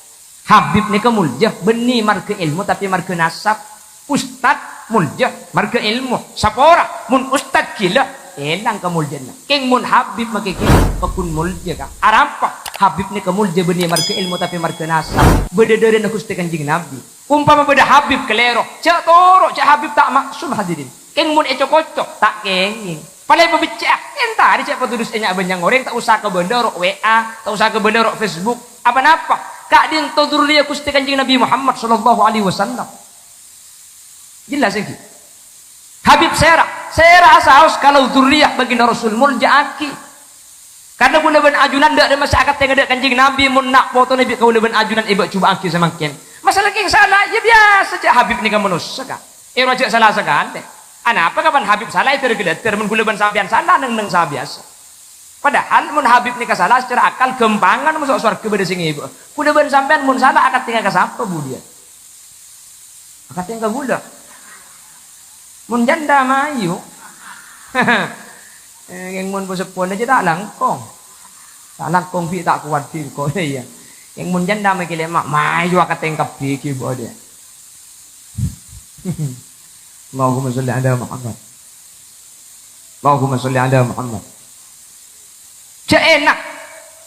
Habib nèka molja, bânnè marghâ èlmo, tapè marghâ nasab. Ustad molja, marghâ èlmo. Sapora, mon ustad ghilâ, èlang kamoljâ'ânna. Kèng mon Habib makè ghilâ, paggun molja, Ka'. Arapa? Habib nèka molja bânnè marghâ èlmo, tapè marghâ nasab. Bâdâ dârâna Ghustè Kanjeng Nabi. Ompama bâdâ Habib kalèro, jhâ' toro', jhâ' Habib ta' maksum, hadirin. Kèng mon èco-koco, ta' kèngèng. Palè pabhecce'a, èntarè cè' patodus è nya'-bânnya' orèng, ta' osa kabâlâ ro' W A, ta' osa kabâlâ ro' Facebook, apa-napa. Ka'dinto dzurriyah Ghustè Kanjeng Nabi Muhammad sallallahu alaihi wasallam. Jelas, ènggi? Habib sèra, sèra asaos kalau dzurriyah baginda Rasul, molja'aghi. Karna kaulâ bân ajunan dâ' remma sè akatènga dâ' Kanjeng Nabi, mon na' potona bi' kaulâ bân ajunan èbâ'-jubâ'âghi samangkèn. Masalah kèng sala, ya biyasa, cè' Habib nèka manossa, Ka'. Ero aja' sala sakalè. Anapa kapan Habib sala èdhâr-ghâlâdhâr, mon kaulâ bân sampèyan sala neng-enneng sabiyasa. Padahal mon Habib nèka sala secara akal ghâmpangan maso' sowarghâ bâdâ sè ngèbâ'â. Kaulâ bân sampèyan mon sala akatènga ka sapa budiyân? Akatènga ka kaulâ. Mon jhândhâ mayu. Eh, kèng mon po-seppona jhâ' ta' langkong. Ta' langkong bi' ta' kowat bi' engko', iyâ. Kèng mon jhândhâ ma' kèlè ma', mayu akatènga kabbhi ghi' bâdâ. Allahumma sholli ala Muhammad. Allahumma sholli ala Muhammad. Jhâ' èna'.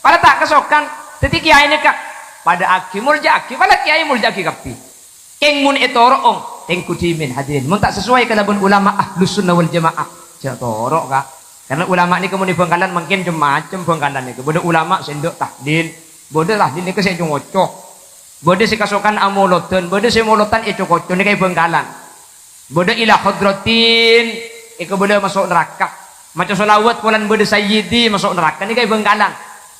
Para ta' kasokan. Dhâddhi kèyaè nèka padâ'âghi, molja'aghi. Para kèyaè molja'aghi kabbhi. Kèng mon ètoro'ong, tèngghu dhimèn, hadirin. Mon ta' sesuai kalabân ulama Ahlus Sunnah wal Jamaah, jhâ' toro', Ka'. Karna ulama nèka mon è Bhângkalan mangkèn cem-macem Bhângkalan nèka. Bâdâ ulama sè endâ' tahlil, bâdâ tahlil nèka sè co-ngoco. Bâdâ sè kasokan amolodhân, bâdâ sè molodhân èco-koco nèka è Bhângkalan. Bâdâ ila hadratin, èkabâlâ maso' naraka. Maca sholawat polana bâdâ sayyidi maso' naraka nèka è Bhângkalan.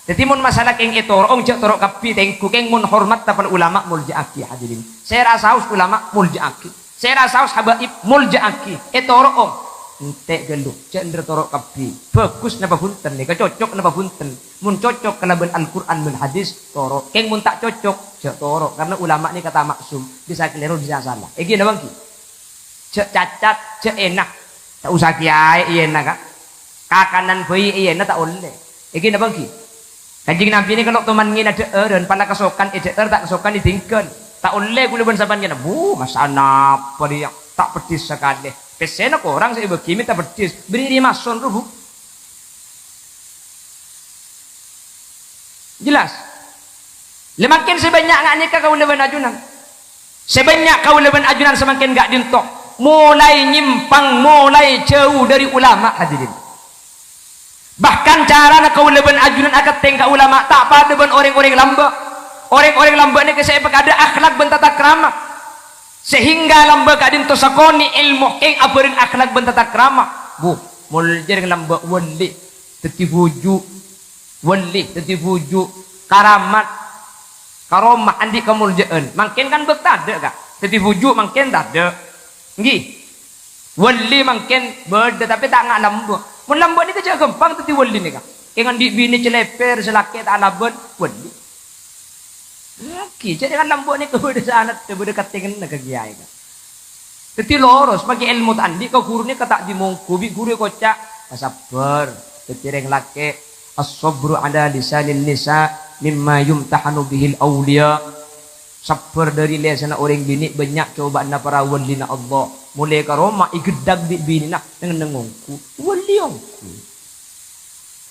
Dhâddhi mon masalah kèng ètoro'ong jhâ' toro' kabbhi tèngghu kèng mon hormat tapal ulama molja'aghi hadirin. Sè ra saos ulama molja'aghi. Sè ra saos habaib molja'aghi. Ètoro'ong. Ente' ghâllu, jhâ' endher toro' kabbhi. Bhâghus napa bhunten nèka, cocok napa bhunten. Mon cocok kalabân Al-Qur'an bân hadis, toro'. Kèng mon ta' cocok, jhâ' toro'. Karna ulama nèka ta' maksum, bisa kalèro, bisa sala. Ènggi napa ènggi? Jhâ' cacat, jhâ' èna'. Ta' osa kèyaè èna', Ka'. Kakanan bhâi èna' ta' ollè. Ènggi napa ènggi? Kanjeng Nabi nèka lo' toman ngèna dhâ'ârân, pala kasokan èdhâ'âr, ta' kasokan èdingghân. Ta' ollè kaulâ bân sampèyan ngèna', "Bu, masa napa rèya? Ta' peddhis sakalè." Pèssèna korang sè èbâghi mè' ta' peddhis. Bâri' rèya mason, ro, Bu. Jelas? Lè mangkèn sè bânnya' nga' nèka kaulâ bân ajunan. Sè bânnya' kaulâ bân ajunan samangkèn ka'dinto molaè nyèmpang, molaè jhâu dâri ulama, hadirin. Bahkan carana kaulâ bân ajunan akatèng ka ulama ta' padâ bân orèng-orèng lambâ'. Orèng-orèng lambâ' nèka sè èpakadâ akhlak bân tata krama. Sehingga lambâ' ka'dinto sakonè' èlmo kèng abhâreng akhlak bân tata krama. Bu, moljâ rèng lambâ' wali, dhâddhi bhuju'. Wali, dhâddhi bhuju', karamat, karomah, andi' kamoljâ'ân. Mangkèn kan bâk tadâ', Ka'. Dhâddhi bhuju' mangkèn tadâ'. Ènggi. Wali mangkèn bâdâ, tapè ta' nga' lambâ'. Mon lambâ' nèka jhâ' ghâmpang dhâddhi wali nèka. Kèng andi' binè calèpèr, sè lakè' ta' alabân, wali. Ènggi, jhâ' kan lambâ' nèka bâdâ sanadda, bâdâ katèngnganna ka kèyaè, Ka'. Dhâddhi loros, makè èlmo ta' andi' ka ghuru nèka ta' dimonggu, bi' ghuru èkoca', "Pasabbhâr." Dhâddhi rèng lakè', "As-sabru ala lisanin nisa mimma yumtahanu bihil auliya." Sabbhâr dâri lèsanna orèng binè' bânnya' cobâ'ânna para walina Allah. Molè ka roma ègheddhâk bi' binèna, neng-enneng ongghu. Wali ongghu.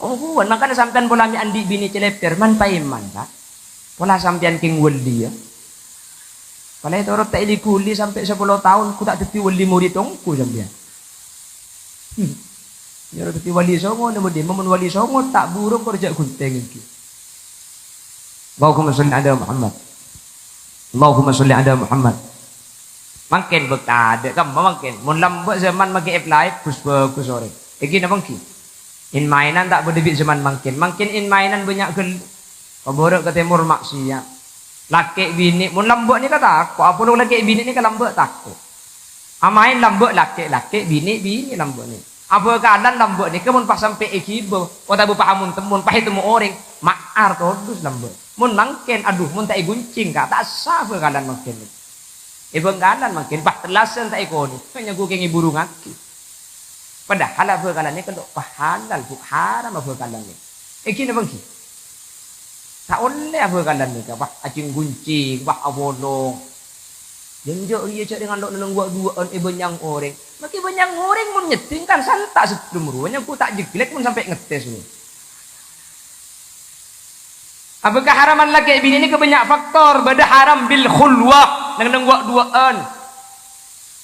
Ongghuwân, mangkana sampèyan pola mè' andi' binè calèpèr, man-paèman, Ka'. Pola sampèyan kèng wali, ya. Pola ètoro' ta' èli-ghuli sampè' sapolo taon, ghu ta' dhâddhi wali murid ongghu sampèyan. Hmm. Nyoro dhâddhi wali songo, napa dhimma mon wali songo, ta' burung kor jhâ' ghuntengnga ènggi. Allahumma sholli ala Muhammad. Allahumma sholli ala Muhammad. Mangkèn bâk tadâ', kemma mangkèn. Mon lambâ' zaman makè èp-laèp, bhus-bhâghus orèng. Ènggi napa ènggi? In-maènan ta' bâdâ bi' zaman mangkèn. Mangkèn in-maènan bânnya' ghâllu. Ka bârâ' ka tèmor maksiat. Lakè' binè', mon lambâ' nèka tako', apolong lakè' binè' nèka lambâ' tako'. Amaèn lambâ' lakè', lakè' binè', binè' lambâ' nèka. Abhâkalan lambâ' nèka mon pas sampè' èghibâ, otabâ pas amontem, mon pas ètemmo orèng, ma'ar todus lambâ'. Mon mangkèn, adhu, mon ta' èghuncèng, Ka', ta' essa abhâkalan mangkèn. È Bhângkalan mangkèn, pas tellasan ta' èkonè', nyanggu kèng èburungngaghi. Padahal abhâkalan nèka lo' pahalal, Bu, haram abhâkalan nèka. Ènggi napa ènggi? Ta' ollè abhâkalan nèka, wah, ajhing-ghunci, wah, apolong. Jhânjhâ' rèya jhâ' dengan lo' neng-enneng wâ'-duwâ'ân è bânnya'na orèng. Makè bânnya'na orèng mon nyeddhing kan santa' seddhum rowa, nyanggu ta' jeglek mon sampè' ngettes rowa. Apa kaharaman lakè' binè' nèka bânnya' faktor, bâdâ haram bil khulwah, neng-enneng wâ'-duwâ'ân.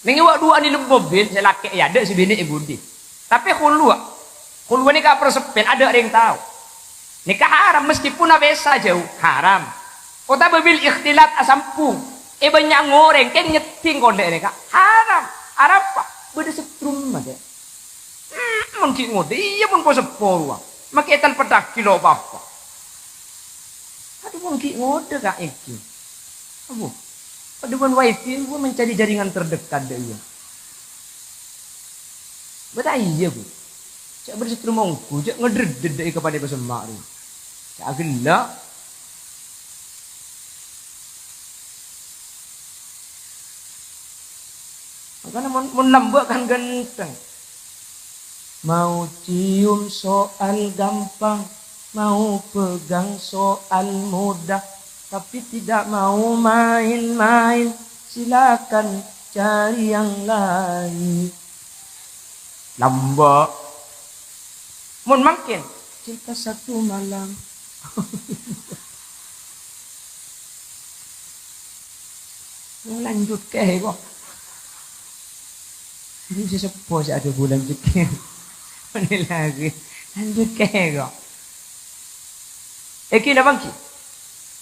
Neng wa' duwa'an è dâlem mobil, sè lakè' è adâ', sè binè' è budi. Tapè khulwa'. Khulwa' nèka perseppen, adâ' rèng tao. Nèka haram, meskipun apèsa jâu, haram. Otabâ bil ikhtilat asampung. È bânnya' orèng, kèng nyeddhing kodhâ nèka. Haram. Arapa? Bâdâ setrum, Mas, ya. Hmm, mon ghi' ngodâ, iyâ, mon po-seppo rowa. Makè ètalpeddhâghi lo' pa-apa. Adhu, mon ghi' ngodâ ka' èngghi. Abu, padâ bân wifi, gua mencari jaringan terdekat dâ' iyâ. Bâta iyâ, Bu. Jhâ' bâdâ setrum ongghu, jhâ' ngedredded dâ' iyâ ka padâ pasemma' rowa. Jhâ' ghellâ'. Makana mon, mon lambâ' kan ghântheng. Mau cium soal gampang, mau pegang soal mudah, tapi tidak mau main-main, silakan cari yang lain. Lambâ'. Mon mangkèn, cinta satu malam. Lanjut kè, kok. Ini sè seppo sè adâ' bulan jhâ' kè. Ini lagi. Lanjut kè, kok. Èngghi napa èngghi?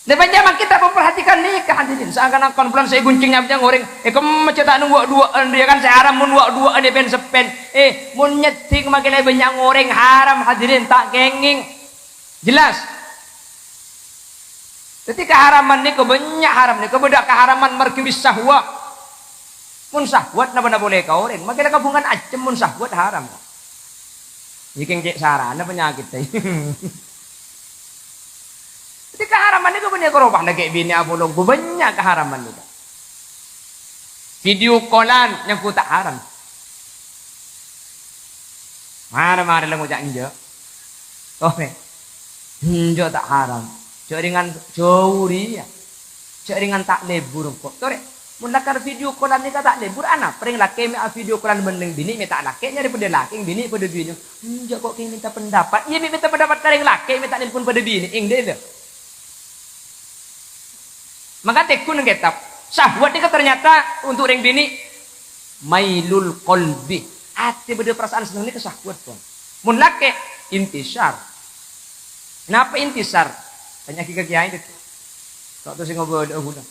Lè bânnya' mangkèn ta' memperhatikan nèka, hadirin. Seakan-akan bulân sè èghunjhing nyabjâng orèng, è kemma jhâ' ta' neng wa'-duwa'an, ya kan, sè haram mon wa'-duwa'an èpèn-seppèn. Eh, mon nyeddhing makè lè bânnya' orèng haram, hadirin, ta' kèngèng. Jelas? Dhâddhi kaharaman nèko bânnya' haram nèko bâdâ kaharaman margi bis syahwat. Mon syahwat napa-napa polè ka orèng, makè la kabhungan ajâm mon syahwat haram. Nèko kèng cè' sarana panyakèt, dhâddhi kaharaman nèko bânnya' karo bâ'na ghi' binè' apolong, bânnya' kaharaman nèko. Video call-an nyabbhut ta' haram. Mara-mara la ngoca' enjâ'. Torè. Enjâ' ta' haram. Jhâ' rèngan jhâu rèya. Jhâ' rèngan ta' lebur engko'. Torè. Mon lakar video call-an nèka ta' lebur, anapa rèng lakè' mè' a-video call-an bân rèng binè' mè' ta' lakè' nyarè padâ lakè', binè' padâ binè'. Enjâ' kok kèng mènta pendapat. Iyâ mè' mènta pendapat ka rèng lakè' mè' ta' nelpon padâ binè'. Èngdâ lho. Maka tegghu neng kètab. Syahwat nèka ternyata untuk rèng binè' mailul qalbi. Atè bâdâ perasaan senneng nèka syahwat, Bang. Mon lakè', intisar. Napa intisar? Tanya'aghi ka kiai, dhâddhi. Kok terros sè ngobâdâ'â ghulâ.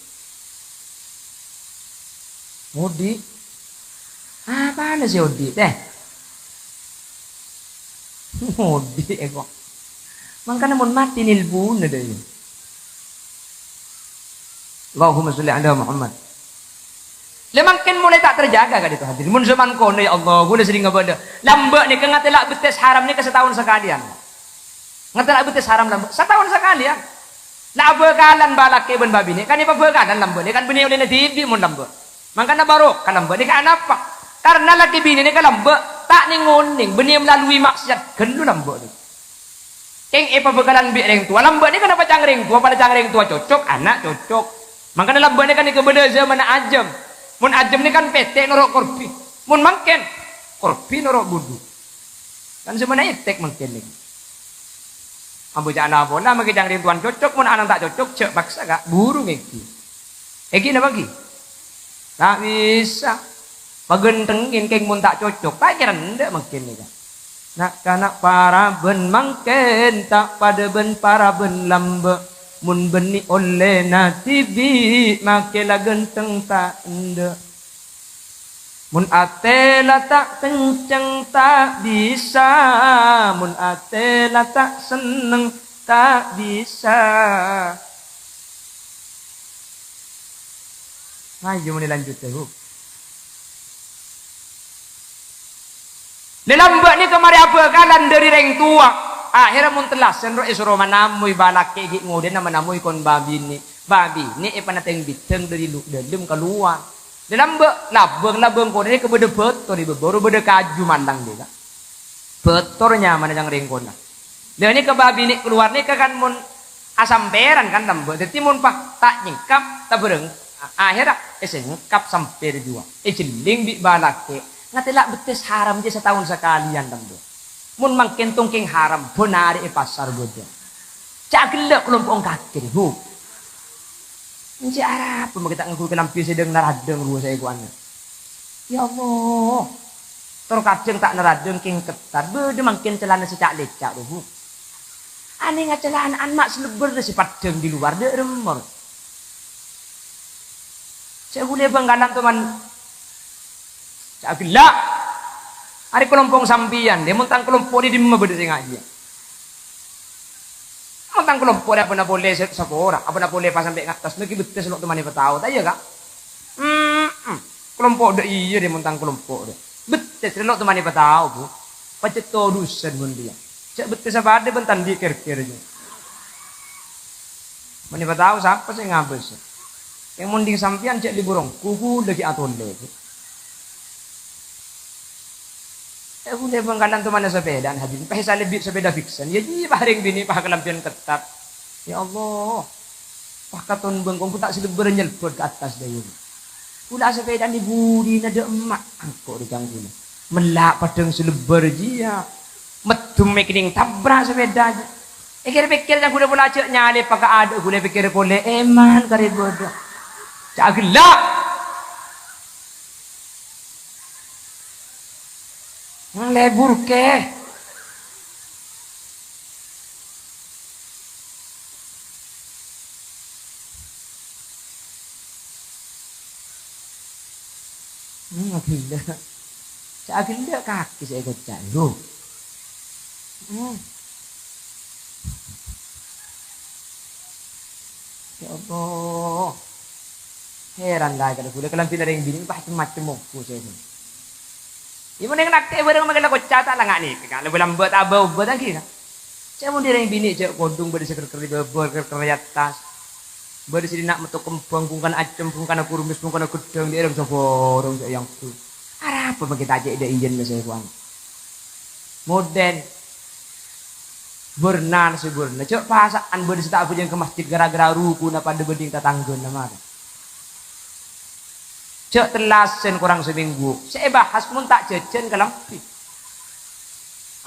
Odi'. Apana sè odi', tèh? Odi' è kok. Mangkana mon matè nèlpona dâ' iyâ. Allahumma sholli ala Muhammad. Lè mangkèn molaè ta' terjaga ka'dinto hadirin. Mon zaman kono, ya Allah, ghulâ serrèng ngabâlâ. Lambâ' nèka ngatèla' bettès haram nèka sataon sakalèyan. Ngatèla' bettès haram lambâ'. Sataon sakalèyan. La abhâkalan bâlâkè bân bâbinè'. Kan èpabhâkalan lambâ' nèka kan bânnè ollèna dhibi' mon lambâ'. Mangkana barokah lambâ' nèka anapa? Karna lakè binè nèka lambâ' ta' nèng-onèng, bânnè melalui maksiat ghâllu lambâ' nèka. Kèng èpabhâkalan bi' rèng towa. Lambâ' nèka napa ca'na rèng towa, padâ ca'na rèng towa cocok, ana' cocok. Mangkana lambâ' nèka, nèka bâdâ zamanna ajâm. Mon ajâm nèka kan pètè' noro' korbi. Mon mangkèn, korbi noro' budhu. Kan zamanna ètèk mangkèn nèka. Ambu ca'na pola, makè ca'na rèng towana cocok, mon ana' ta' cocok, jhâ' paksa, Ka'. Buru ngèngghi. Èngghi napa èngghi? Ta' bisa. Paghânthengngè kèng mon ta' cocok. Ta' kèra endâ' mangkèn nèka. Na'-kana' parabân mangkèn ta' padâ bân parabân lambâ'. Mon bânnè ollèna dhibi' makè la ghântheng ta' endâ'. Mon atè la ta' kencèng ta' bisa, mon atè la ta' senneng ta' bisa. Ayo mènè lanjut, Bu. Lè lambâ' nèka marè abhâkalan dâri rèng towa. Akhèrra mon tellasan ro' èsoro manamoy bâlâkè ghi' ngodâna manamoy kon bâbinè'. Bâbinè' èpanatèng bidâng dâri lu-, dâlem ka lowar. Lè lambâ', labâng-labâng konè nèka bâdâ bâtor è bâbâ, bâdâ kaju malang nèka. Bâtor nyamana ca'na rèng kono. Lha nèka bâbinè' kalowar nèka kan mon asampèran kan lambâ'. Dhâddhi mon pas ta' nyèngkap, ta' bârâng, a-, akhèrra èsèngkap sampèr jhuwa. Èjhelling bi' bâlâkè'. Ngatèla' bettès haram jiyâ sataon sakalèyan lambâ'. Mon mangkèn tongkèng haram, bân arè è pasar bâdâ. Ca' ghellâ' kalompo' ongkakè, Bu. Enjâ' arapa makè ta' ngangghuy kalambhi sè dhâng-naradhâng rowa saèkowanna. Ya Allah. Tor kadhâng ta' narajâng kèng ketat. Bâdâ mangkèn calana sè ca'-lèca', roh, Bu. Anènga calana ma' sè lebbâr sè paddhâng di luar, dâ' remma. Sè ghulâ Bangkalan, toman. Ca' ghellâ'. Arè kalompok sampèyan, dâ' mon tang kalompok dâ' dimma bâdâ sè ngajhi. Mon tang kalompok dâ' abâ'na polè sè sapora, abâ'na polè pas sampè' ngattas, mèghi bettès lo' toman èpatao, ta' iyâ, Ka'? Mm-mm. Kalompok dâ' iyâ dâ' mon tang kalompok dâ'. Bettès lo' toman èpatao, Bu. Pajhât todusân mon dâ' iyâ. Jhâ' bettessa padâ bân ta' andi' kèr-kèr jâ. Mon èpatao sapa sè ngabâs? Yang mending sampèyan jhâ' lebur ongghu, ghulâ ghi' atolè, Bu. Eh, ghulâ Bangkalan toman sapèdaan, hadirin. Pas èsalèbbi sapèda fiction. Yâ, jiyâ, pas rèng binè', pas kalambhiyân ketat. Ya Allah. Pas katon bengkong, ku ta' sè lebbâr nyelbot ka attas dâjâ. Ghulâ sapèdaan è budina dâ' emma'. Angko' rè cang ghulâ. Mella' paddhâng sè lebbâr jiyâ. Meddhum mèkènèng tabrak sapèda jiyâ. Èkèr-pèkèr cang ghulâ pola jhâ' nyalèpa ka adâ' ghulâ pèkèr polè. Èman karè bâdâ. Ca' ghellâ'. Lebur kè. Hmm, ghellâ'. Ca' ghellâ' kakè sè èkoca', lho. Hmm. Ya Allah. Heran la, kalau ghulâ kalambhina rèng binè' pas cem-macem ongghu sè. Iyâ, mon nèng nakkè bârâng mangkèn la koca' ta' la nga' nèka, Ka'. Lambâ'-lambâ' ta' bâu-bâu ta' ghi, Ka'. Cè' mon dâ' rèng binè' jhâ' kodhung bâdâ sè kèr-kèr è bâbâr, kèr-kèr è attas. Bâdâ sè dinna' metto kembhâng, bungkana acem, bungkana kurumis, bungkana ghedhâng, dâ' rèng saborong jhâ' èangghuy. Arapa mangkèn ta' cè' dâ' iyân mè' sè èkowan. Modern. Bârnana sè bârna. Jhâ' pasa'an bâdâ sè ta' abhâjâng ka masjid gara-gara rukuna padâ bhânding tatangghâna marè. Jhâ' tellasan korang samènggu. Sè èbahas mon ta' jhâjhân kalambhi.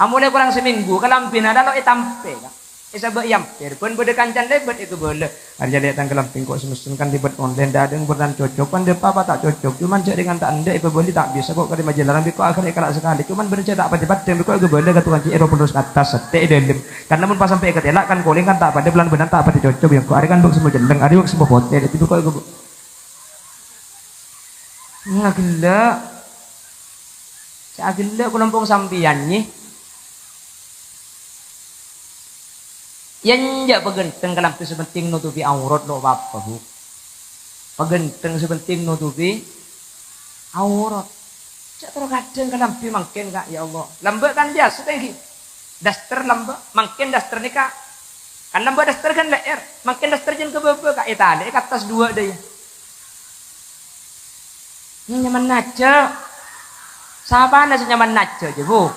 Amolè korang samènggu, kalambhina la lo' ètampè, Ka'. Èsabâ' è ampèr, bân bâdâ kancana lèbât èkabâlâ. Arèya lè' tang kalambhi engko' sè messen kan lèbât online, dâ' dâ' bârnana cocok, pan dâpa' apa ta' cocok, cuman jhâ' rèng ta' endâ' èpabâli ta' bisa, kok karè majâ larang bi' ko' aghâr èkala' sakalè, cuman bârna jhâ' ta' patè-patè, bi' ko' èkabâlâ ka tokang cè' è rowa polo sè ka attas, sèttè' è dâlem. Karna mon pas sampè' èkatèla' kan kolèng kan ta' padâ, polana bârnana ta' patè cocok, bi' ko' arè kan bâ' sè mojelleng, arè bâ' sè mopotè, dâddhi bi' ko' èkabâ-, Ngagellâ'. Sè agellâ' kalompok sampèyan, nyè. Yâ, enjâ' paghânteng kalambhi sè pentèng notobhi aurat, lo' pa-apa, Bu. Paghânteng sè pentèng notobhi aurat. Jhâ' terro kadhâng kalambhi mangkèn, Ka', ya Allah. Lambâ' kan biyasa tèngghi. Daster lambâ', mangkèn daster nèka. Kan lambâ' daster kan lè'èr, mangkèn daster jân ka bâbâ, Ka', ètalè'è ka attas duwâ' dâ' iyâ. Nyamana jhâ'. Sapana sè nyamana jhâ', jâ, Bu?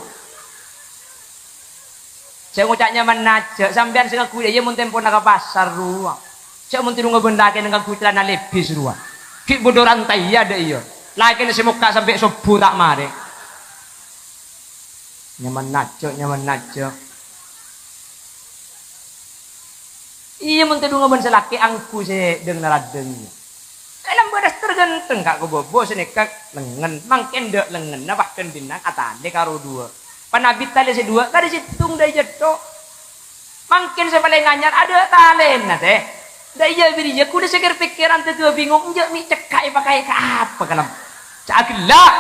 Sè ngoca' nyamana jhâ', sampèyan sè ngangghuy iyâ mon tempona ka pasar rowa. Jhâ' mon tèdungnga bân lakèna ngangghuy calana levis rowa. Ghi' bâdâ rantèya dâ' iyâ. Lakèna sè mokka' sampè' sobbhu ta' marè. Nyamana jhâ', nyamana jhâ'. Iyâ, mon tèdungnga bân sè lakè' angghuy sè dhâng-naradhâng. È lambâ' daster ghânteng, Ka', ka bâbâ sè nèka lengngen, mangkèn dâ' lengngenna, bahkan dinna' atalè karo duwâ'. Panabit talè sè duwâ', karè sèttong dâ' iyâ cètto'. Mangkèn sè palèng anyar, adâ' talèna, tè. Dâ' iyâ bâriyâ, kulâ sè kèr-pèkkèran tadâ' bingong, enjâ' mè' cekka' èpakaè ka apa, kalem. Ca' ghellâ'.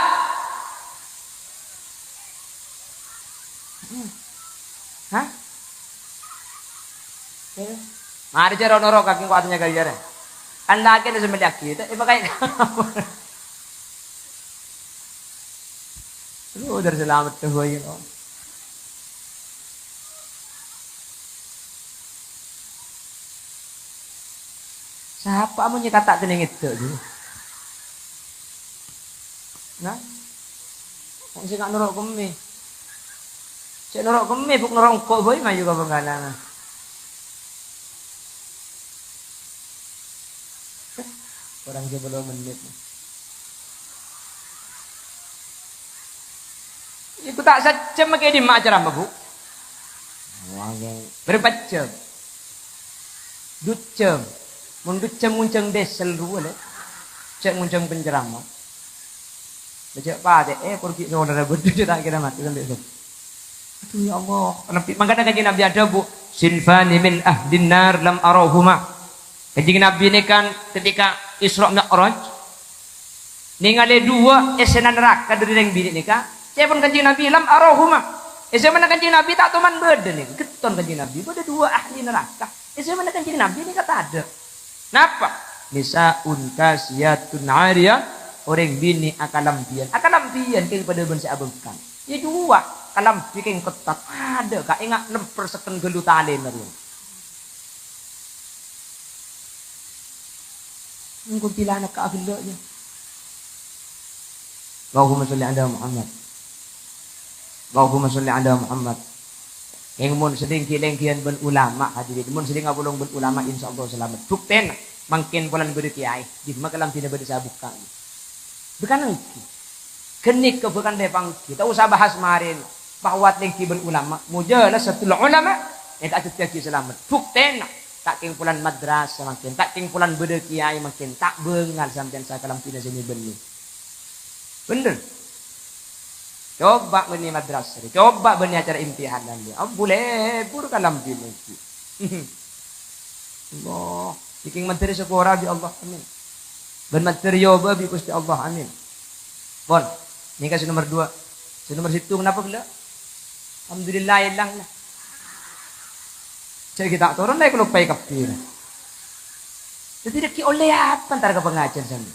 Hmm. Hah? Eh. Marè jârâ noro' kakè kok atanya kaya jârâ. Kan lakèna sè mellèyaghi, ta' èpakaè. Lu, dâri salamet tuh, boy, gitu. Sapa mon nyèkata' kennèng èdâ', gitu? Nah, wong sè nga' noro' kemmè. Cè' noro' kemmè, bu' noro' engko' bhâi mayu ka Bengkala. Kurang sepuluh menit. Iku ta' sajjhâm makè dimma acara, Bu? Wah, bârâmpa jhâm? Du jhâm. Mon du jhâm ngonjhâng diesel rowa, lè. Cè' ngonjhâng penceramah. Cè' patè, eh, porgi saudara berdua ta' kira mati sampai itu. Aduh, ya Allah, lebbi-, mangkana Kanjeng Nabi adhâbu, "Sinfani min ahlin nar lam arahuma." Kanjeng Nabi nèka ketika Isra Mi'raj, nèngalè duwâ' èssèna naraka dhâri rèng binè' nèka. Ca'èpon Kanjeng Nabi, "Lam arahuma." È zâmanna Kanjeng Nabi ta' toman bâdâ nèka, ghetton Kanjeng Nabi, bâdâ duwâ' ahli naraka. È zâmanna Kanjeng Nabi nèka tadâ'. Napa? "Nisa'un kasiyatun 'ariyat," orèng binè' akalambhiyân. Akalambhiyân kèng padâ bân sè abengkang. Iyâ juwa, kalambhi kèng ketat. Adâ' ka enga' nemper seken ghâllu talèna rowa. Engko' bilâna ka aghellâ' iyâ. Allahumma sholli ala Muhammad. Allahumma sholli ala Muhammad. Kèng mon sè lèngghi-lèngghiân bân ulama, hadirin, mon sè lèngghi apolong bân ulama, insyaallah salamet. Buktèna, mangkèn polana bâdâ kèyaè, dimma kalambhina bâdâ sè abukka'. Bukan lagi. Ghânèka bukan lèpanggi, ta' osa bahas marèna. Bahwa lèngghi bân ulama, mujalasatul ulama, èta' dhâddhiyâghi salamet. Buktèna, ta' kèng polana madrasah mangkèn, ta' kèng polana bâdâ kèyaè mangkèn, ta' bângal sampèyan sakalambhina sè nè-bânnè. Bhender. Coba bânnè madrasah, coba bânnè acara imtihanan, ya. Ampon lebur kalambhina ghi. Allah, bikin menteri sepora bi Allah, amin. Bân menteri yoba bi Gusti Allah, amin. Pon, nèka sè nomor dua. Sè nomor sèttong napa ghellâ'? Alhamdulillah, èlang lah. Cè' kita toron la èkaloppaè kabbhi. Dhâddhi, dhâggi' ollè apa entar ka pangajiân sambi?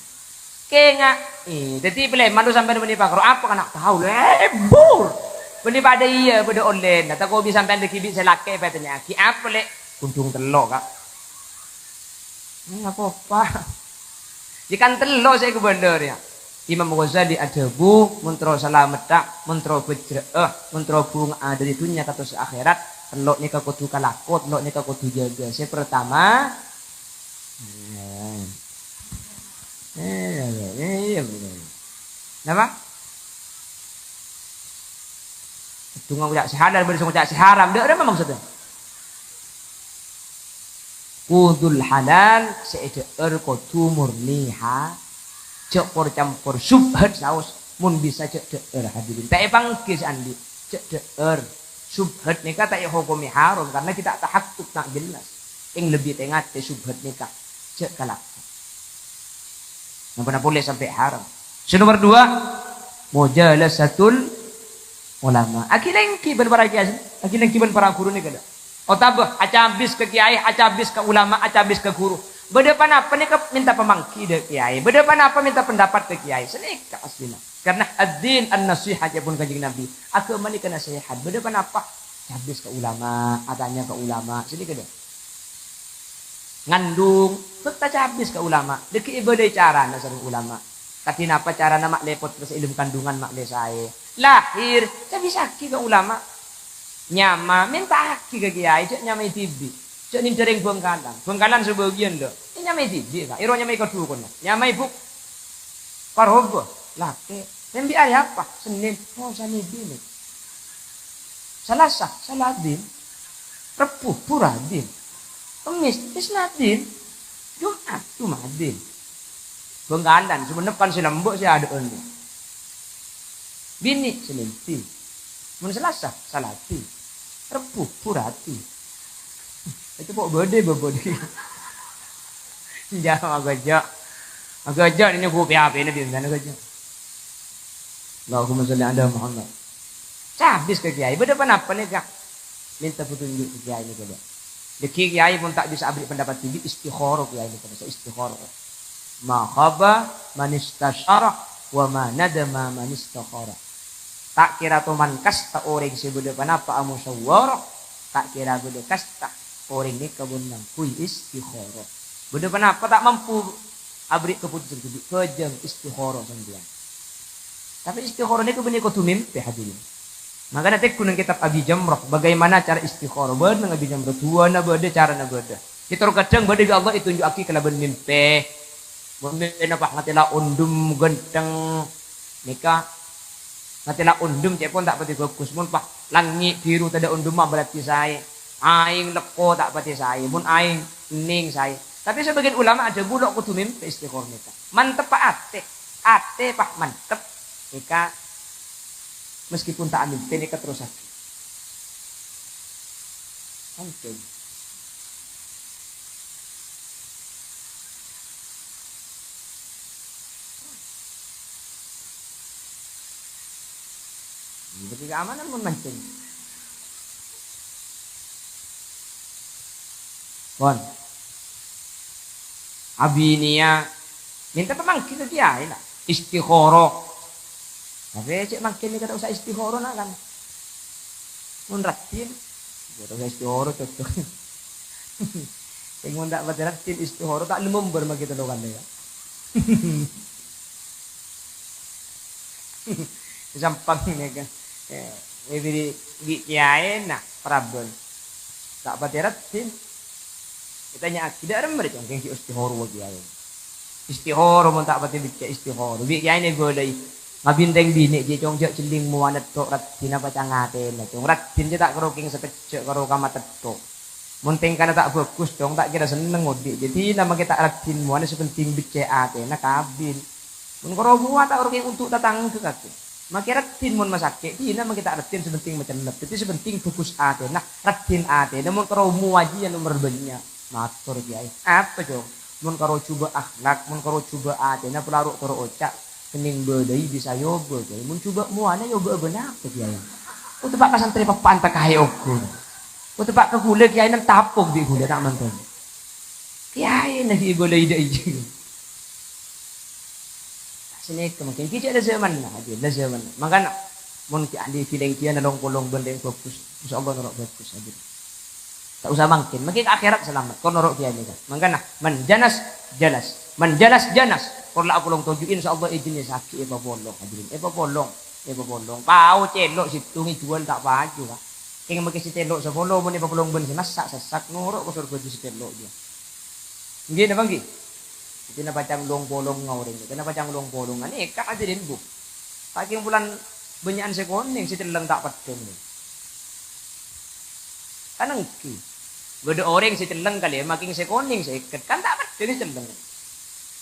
Kènga', eh, dhâddhi pèlè malu sampèyan bânnè pakaro, apa kana' tao, lebur. Bânnè padâ iyâ, padâ ollèna. Tako' bi' sampèyan dhâggi' bi' sè lakè' èpatanya'aghi, apa, Lè'? Ghundhung tello', Ka'. Napa, Pa'? Yâ kan tello' sè èkabâlâ rèya. Imam Ghazali adhâbu, mon terro salametta, mon terro bhâjrâ'â, mon terro bhunga'a dhâri dhunnya kantos akhèrat, tello' nèka kodhu kalako, tello' nèka kodhu jâgâ. Sè partama, eh, eh, eh, eh, napa? Dungo ngoca' sè halal, bâdâ sè ngoca' sè haram. Dâ' remma maksodda? Khudhul halal, sè èdhâ'âr kodhu morni ha-, jhâ' por-campor, syubhat saos, mon bisa jhâ' dhâ'âr, hadirin. Ta' èpangghi sè andi', jhâ' dhâ'âr. Syubhat nèka ta' èhokomè haram, karna ghi' ta' tahakkuk ta' jelas. Kèng lebbi tè-ngatè syubhat nèka, jhâ' kalako. Napa-napa polè sampè' haram. Sè nomor dua, mujalasatul ulama. Aghi-lèngghi bân para kèyaè, aghi-lèngghi bân para ghuru nèka, dâ'. Otabâ acabis ka kèyaè, acabis ka ulama, acabis ka ghuru. Bâdâ pa-napa nèka mènta pamangghi dâ' kèyaè. Bâdâ pa-napa mènta pendapat ka kèyaè. Sanèka aslina. Karna ad-din an-nasihah, ca'èpon Kanjeng Nabi. Aghâma nèka nasèhat. Bâdâ pa-napa, cabis ka ulama, atanya ka ulama. Sanèka, dâ'. Ngandung, bhâkta cabis ka ulama. Dhâggi' èbâlâi carana sareng ulama. Kadhi napa carana ma'lè pottra sè è dâlem kandungan ma'lè saè. Lahir, cabisaghi ka ulama. Nyama, mènta'aghi ka kèyaè, jhâ' nyamaè dhibi'. Jhâ' nèndhâ rèng Bhângkalan. Bhângkalan sabâgiyân, lho. Nyamaè dhibi', Ka'. Èro nyamaè kadhuwâ, konna. Nyamaè Bu' Parhobâ, lakè'. Tèmbhi arè apa? Sennèn. Oh, Sanèdin. Salasa, Saladin. Rebbhu, Buradin. Kemmès, Isnadin. Jum'at, Jumadin. Bhângkalan, Sumenep kan sè lembâ' sè adâ'ân. Binè', Sanèdin. Mon Salasa, Saladin. Rebbhu, Buradin. Èco' po' bâdâ bâbâ dhi. Jâ', agâjâ'. Agâjâ' nènè gu P H P-na dinten agâjâ'. Allahumma sholli ala Muhammad. Cabis ka kèyaè. Bâdâ pa-napa nèka? Mènta petunjuk ka kèyaè nèka, Pak. Dhâggi' kèyaè mon ta' bisa aberri' pendapat dhibi', istikharah kèyaè nèka, bisa istikharah. Ma khaba man istasyara wa ma nadama man istakhara. Ta' kèra toman kasta orèng sè bâdâ pa-napa amusyawarah, ta' kèra bâdâ kasta orèng nèka bân ngangghuy istikharah. Bâdâ pa-napa ta' mampu aberri' kaputusan dhibi', bhâjâng istikharah sampèyan. Tapè istikharah nèka bânnè kodhu mèmpè, hadirin. Mangkana tèngghu neng kètab Abi Jamrah, bagaimana cara istikharah. Bâdâ neng Abi Jamrah, duwâna bâdâ, carana bâdâ. Kètor kadhâng bâdâ bi' Allah ètunju'aghi kalabân mèmpè. Mon mèmpèna pas ngatèla ondhem ghântheng, nèka ngatèla ondhem ca'èpon ta' patè bhâghus. Mon pas langngè' bhiru tadâ' ondhemma berarti saè. Aèng lekko ta' patè saè. Mon aèng, enèng saè. Tapè sabâgiyân ulama adhâbu lo' kodhu mèmpè istikharah nèka. Manteppa atè. Atè pas mantep. Èka, meskipun ta' amènten, èka terrossaghi. Mangkèn. Bânnè keamanan mon mangkèn. Pon. Abinèya mènta pamangghi ka kèyaè, la. Istikharah. Tapè cè' mangkèn nèka ta' osa istikharah, na', kan. Mon raddhin, ya ta' osa istikharah, cocok. Sèng mon ta' patè raddhin, istikharah ta' lem mimbar mangkèn tello kalè, ya. Sampèyan nèka, eh, bi-, bi-, bi' kèyaèna parabân. Ta' patè raddhin. Ètanya'aghi, "Dâ' remma rè congkèng ghi' istikharah kèyaè?" Istikharah, mon ta' patè bâca istikharah. Bi' kèyaèna èbâlâi. Ngabintèng binè' jiyâ, Cong, jhâ' jhelling mowana tho', raddhinna pacang atèna, Cong. Raddhin jiyâ ta' kèra kèng sakejjhâ' karo kama tèttho. Mon tèngkana ta' bhâghus, Cong, ta' kèra senneng odi'. Jhâ' dinah makè ta' raddhin mowana, sè pentèng beccè' atèna, kabin. Mon karo mowa ta' kèra kèng untuk tatangghâ kakè. Makè raddhin mon masakè', dinah makè ta' raddhin, sè pentèng macellep. Dhâddhi sè pentèng bhâghus atèna, raddhin atèna, mon karo mowa jiyâ nomer bânnya'. Mator, Kèyaè. Apa, Cong? Mon karo jhubâ' akhlak, mon karo jhubâ' atèna, polana ro' toro' oca', kennèng bâlâi bisa èobâ, Kèyaè. Mon jhubâ' mowana èobâ bân apa, Kèyaè? Kok teppa' ka santrè peppa'an ta' kaè ongghu. Kok teppa' ka ghulâ, Kèyaè, nèng tapong bi' ghulâ ta' manten. Kèyaèna ghi' èbâlâi dâ' iyâ. Sanèka mangkèn, ghi' cè' la jhâmanna, ghi' la jhâmanna. Mangkana, mon ghi' ahli ghi-lènggiyân long-polong bân rèng bhâghus, insyaallah noro' bhâghus, hadirin. Ta' osa mangkèn, mangkèn ka akhèrat salamet, kor noro' kèyaè nèka. Mangkana, man janas, jalas. Man jalas, janas. Kor la apolong toju', insyaallah èjennessaghi èpapolong, hadirin. Èpapolong, èpapolong. Pao cèlo' sèttong èjhuwâl ta' paju, Ka'. Kèng makè sè cèlo' sapolo, mon èpapolong bân sè massa', sassak, noro' ka sowarghâ sè cèlo' jiyâ. Èngghi napa èngghi? Dhâddhi napa cang long-polongnga orèng, dhâddhi napa cang long-polongnga. Nèka hadirin, Bu. Saking bulân bânnya'an sè konèng, sè celleng ta' peddhâng. Kan èngghi. Bâdâ orèng sè celleng kalè, makèng sè konèng sèket, kan ta' peddhâng sè celleng.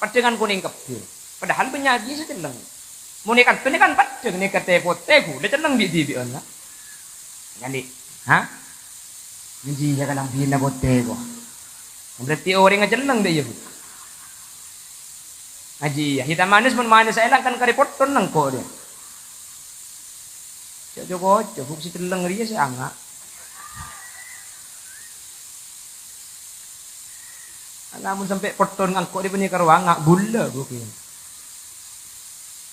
Peddhângan konèng kabbhi. Padahal bânnya' ghi' sè celleng. Mon è kantona kan peddhâng, nèka tè-potè, ghulâ celleng bi'-dhibi'ân, la. Kan, Dik? Ha? Nganjiyâ kalambhina potè, kok. Berarti orèngnga celleng, Dik, iyâ, Bu? Nganjiyâ, hitam manis, mon manis èlang kan karè potton nengko', Dik. Jhâ' co-koco, Bu, sè celleng rèya sè anga'. Anga' mon sampè' potton ngangko' rè panèka rowa anga' bulâ, Bu, kèya.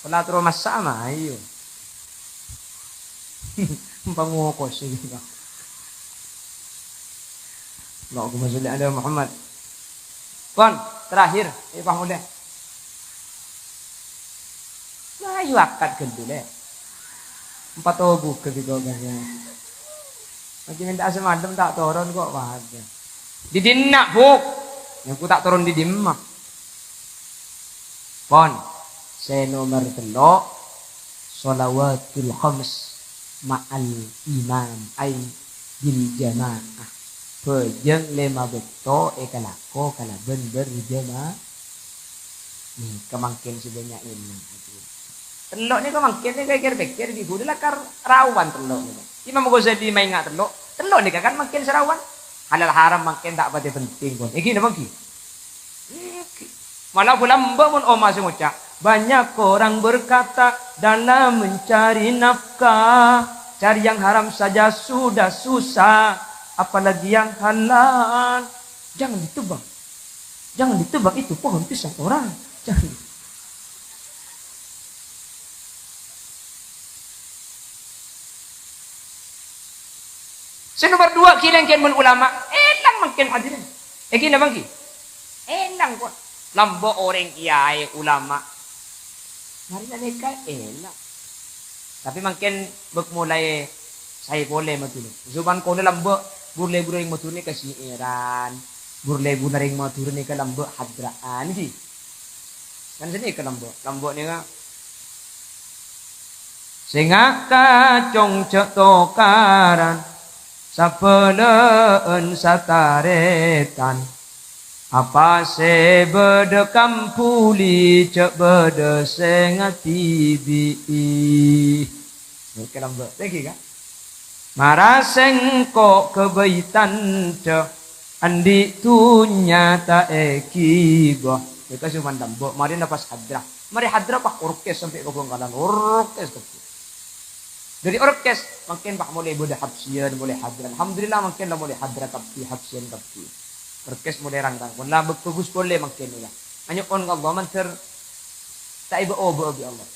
Pola terro massa' mayu. Pangokos ini, Pak. Allahumma sholli ala Muhammad. Pon, terakhir, eh, Pak Mulya. Mayu akad ghâllu, Lè'. Empat tobu ke di kok, kan, ya. Lagi minta semalem ta' toron kok, Pak. Di dinna', Bu. Yang ku ta' toron di dimma. Pon, sè nomer tello', shalawatul khams ma'al imam, ay bil jamaah. Bhâjâng lèma bâkto èkalako kalabân berjamaah. Nèka mangkèn sè bânnya' èlang. Tello' nèka mangkèn nèka kèr-pèkkèr ghi' ghulâ lakar rawan tello' nèka. Imam Ghazali maènga' tello', tello' nèka kan mangkèn sè rawan. Halal haram mangkèn ta' patè penting, pon. Èngghi napa èngghi? Èngghi. Malah bulâ mbâ' mon omma sè ngoca', "Banyak orang berkata dalam mencari nafkah, cari yang haram saja sudah susah, apalagi yang halal." Jangan ditebak. Jangan ditebak itu pohon pisang orang. Jangan. Sè nomer duwâ', ghi' lèngkèn mon ulama, èlang mangkèn hadirin. Èngghi napa èngghi? Èlang, pon. Lambâ' orèng kèyaè ulama. Marèna nèka èlang. Tapè mangkèn bâk molaè saè polè Madhurâ. Zaman kaulâ lambâ' bur-lebur orèng Madhurâ nèka syi'ran. Bur-lebur orèng Madhurâ nèka lambâ' hadra'an, ghi. Kan sanèka lambâ'. Lambâ' nèka. Sènga' kacong jhâ' tokaran, sabâlâ'ân satarètan. Apa sè bâdâ kampuli, jhâ' bâdâ sè ngadibi'i. Oke, lambâ'. Thank you, Kak. Mara sèngko' ka baitan, jhâ' andi' dunnya ta' èghibâ. Mèka sè mandam, Bu. Marèna pas hadrah. Marè hadrah, pas orkes sampè' ka Bhângkalan. Orkes kabbhi. Dhâri orkes, mangkèn pas molaè bâdâ habsiyan, molaè hadrah. Alhamdulillah, mangkèn la molaè hadrah kabbhi, habsiyan kabbhi. Orkes molaè rang-rangkon. La bâ-, bhâghus polè mangkèn, ya. Anyo'on ka Allah, mandhâr ta' èbâ-obâ'â bi' Allah.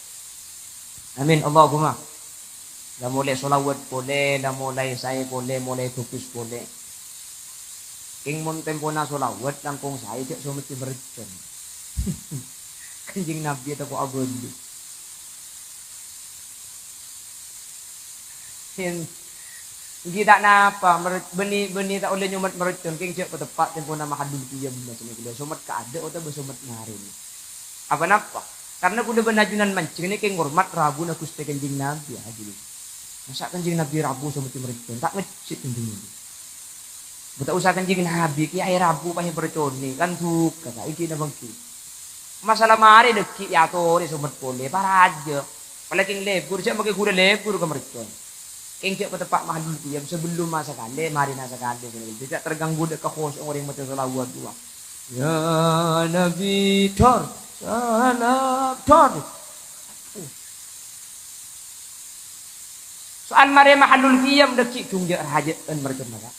Amin, Allahumma. La molaè sholawat polè, la molaè saè polè, molaè bhâghus polè. Kèng mon tempona sholawat langkong saè, jhâ' someddhi merjhân. Kanjeng Nabi tako' abâli. Yen, ènggi ta' napa, mer-, bânnè, bânnè ta' ollè nyomet merjhân, kèng jhâ' pateppa' tempona mahallul qiyam, maksudnya ghellâ', somet kaadâ' otabâ somet ngarèna. Apa napa? Karena kaulâ bân ajunan manjeng nèka ngormat rabuna Ghustè Kanjeng Nabi, hadirin. Masa' Kanjeng Nabi rabu someddhi merjhân, ta' ngejjit Kanjeng Nabi. Bâ ta' osa Kanjeng Nabi, kèyaè rabu pas èparconè, kan duka, ta' ènggi napa ènggi. Masalah marè dhâggi' èyatorè somet polè, parajâ. Apalagi lebur, jhâ' makè ghulâ lebur ka merjhân. Kèng jhâ' pateppa' mahallul qiyam, sabellumma sakalè, marèna sakalè. Jhâ' terganggu dhâ' ka khusyu' orèng maca shalawat duwâ. Ya Nabi, dor, salam, dor. Soal marè mahallul qiyam dhâggi' jhung jhâ' rajâ'ân merjhân, Kak.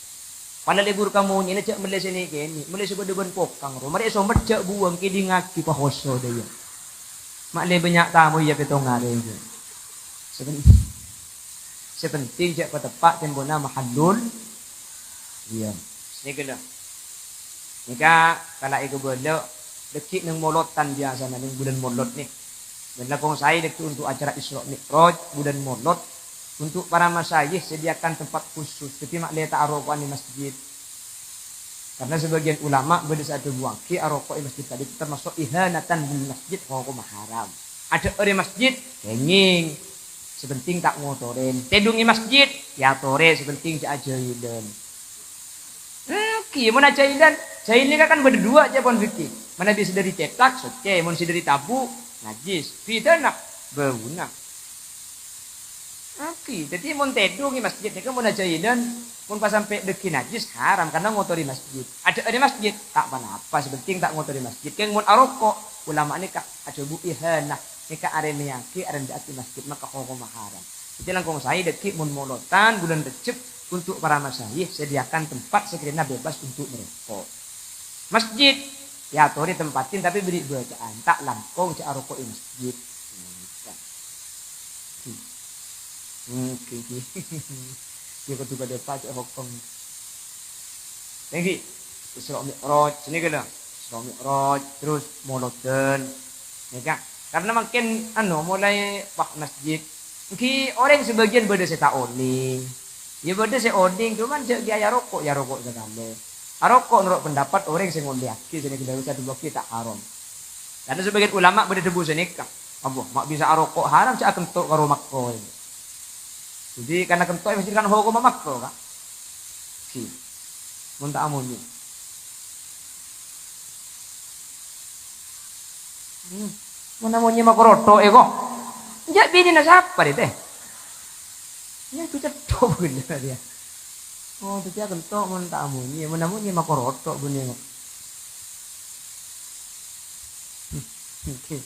Pala lebur ka monyèna jhâ' mellè sè nè-kènè, mellè sè bâdâ bân pokang ro. Marè somet jhâ' buwâng, kèdingngaghi pahoso dâ' iyâ. Ma' lè bânnya' tamoy iyâ pètto arè, jhâ'. Sè pen-, sè penting jhâ' pateppa' tempona mahallul qiyam. Nèka lho. Nèka kala èkabâlâ dhâggi' neng molotan biyasana neng bulân Molot nè. Bân langkong saè dhâggi' untuk acara Isra Mi'raj bulân Molot. Untuk para masyayikh sediakan tempat khusus. Dhâddhi ma' lè ta' aroko'an è masjid. Karena sebagian ulama bâdâ sè adhâbuwâghi aroko' è masjid tadi itu termasuk ihanatan bil masjid, hokomma haram. Adhâ'âr è masjid, kèngèng. Sè penting ta' ngotorè. Tèdung è masjid, èyatorè, sè penting jhâ' ajâhilân. Ènggi, mon ajâhilân, jâhil nèka kan bâdâ duwâ' ca'èpon fikih. Manabi sè dâri cèthak, soccè, mon sè dâri tabu', najjhis. Bhidhâna, bâuna. Ènggi, dhâddhi mon tèdung è masjid nèka mon ajâhilân, mon pas sampè' dhâggi' najjhis, haram, karena ngotorè masjid. Adhâ'âr è masjid, ta' ponapa, sè penting ta' ngotorè masjid. Kèng mon aroko', ulama nèka adhâbu ihanah, nèka arèmèyaghi, arendhâ'âghi masjid, maka hokomma haram. Dhâddhi langkong saè dhâggi' mon molotan bulân Rejjeb, untuk para masyayikh sediakan tempat sè kèrana bebas untuk merokok. Masjid, èyatorè tempatin tapi bâri' bâcaan, ta' langkong jhâ' aroko' è masjid. Oke, oke. Iyâ kodhu padâ pajhâ' hokom. Nènggi, Isra Mi'raj, sini gala. Isra Mi'raj, terus molodan. Nèka. Karena mangkèn, anu, mulai, wah, masjid. Ènggi orèng sebagian bâdâ sè ta' onèng. Iyâ bâdâ sè onèng, cuman jhâ' ghi' aroko', èyaroko' sakalè. Aroko' noro' pendapat orèng sè ngollèyaghi, sè nèka dâru sè adhâbuwâghi ta' haram. Karena sebagian ulama bâdâ dhâbu sanèka, "Abâ, ma' bisa aroko' haram, jhâ' akento' karo makro." Jadi, karena kento' mesti kan hokomma makro, Kak. Ghi. Mon ta' amonyè. Hmm. Mon amonyè makro tok, èko. Jhâ' binèna sapa, rè, tè? Iyâ, itu cetto' bener, ya. Oh, dhâddhi akento' mon ta' amonyè. Mon amonyè makro tok, bânnè, kok. Oke.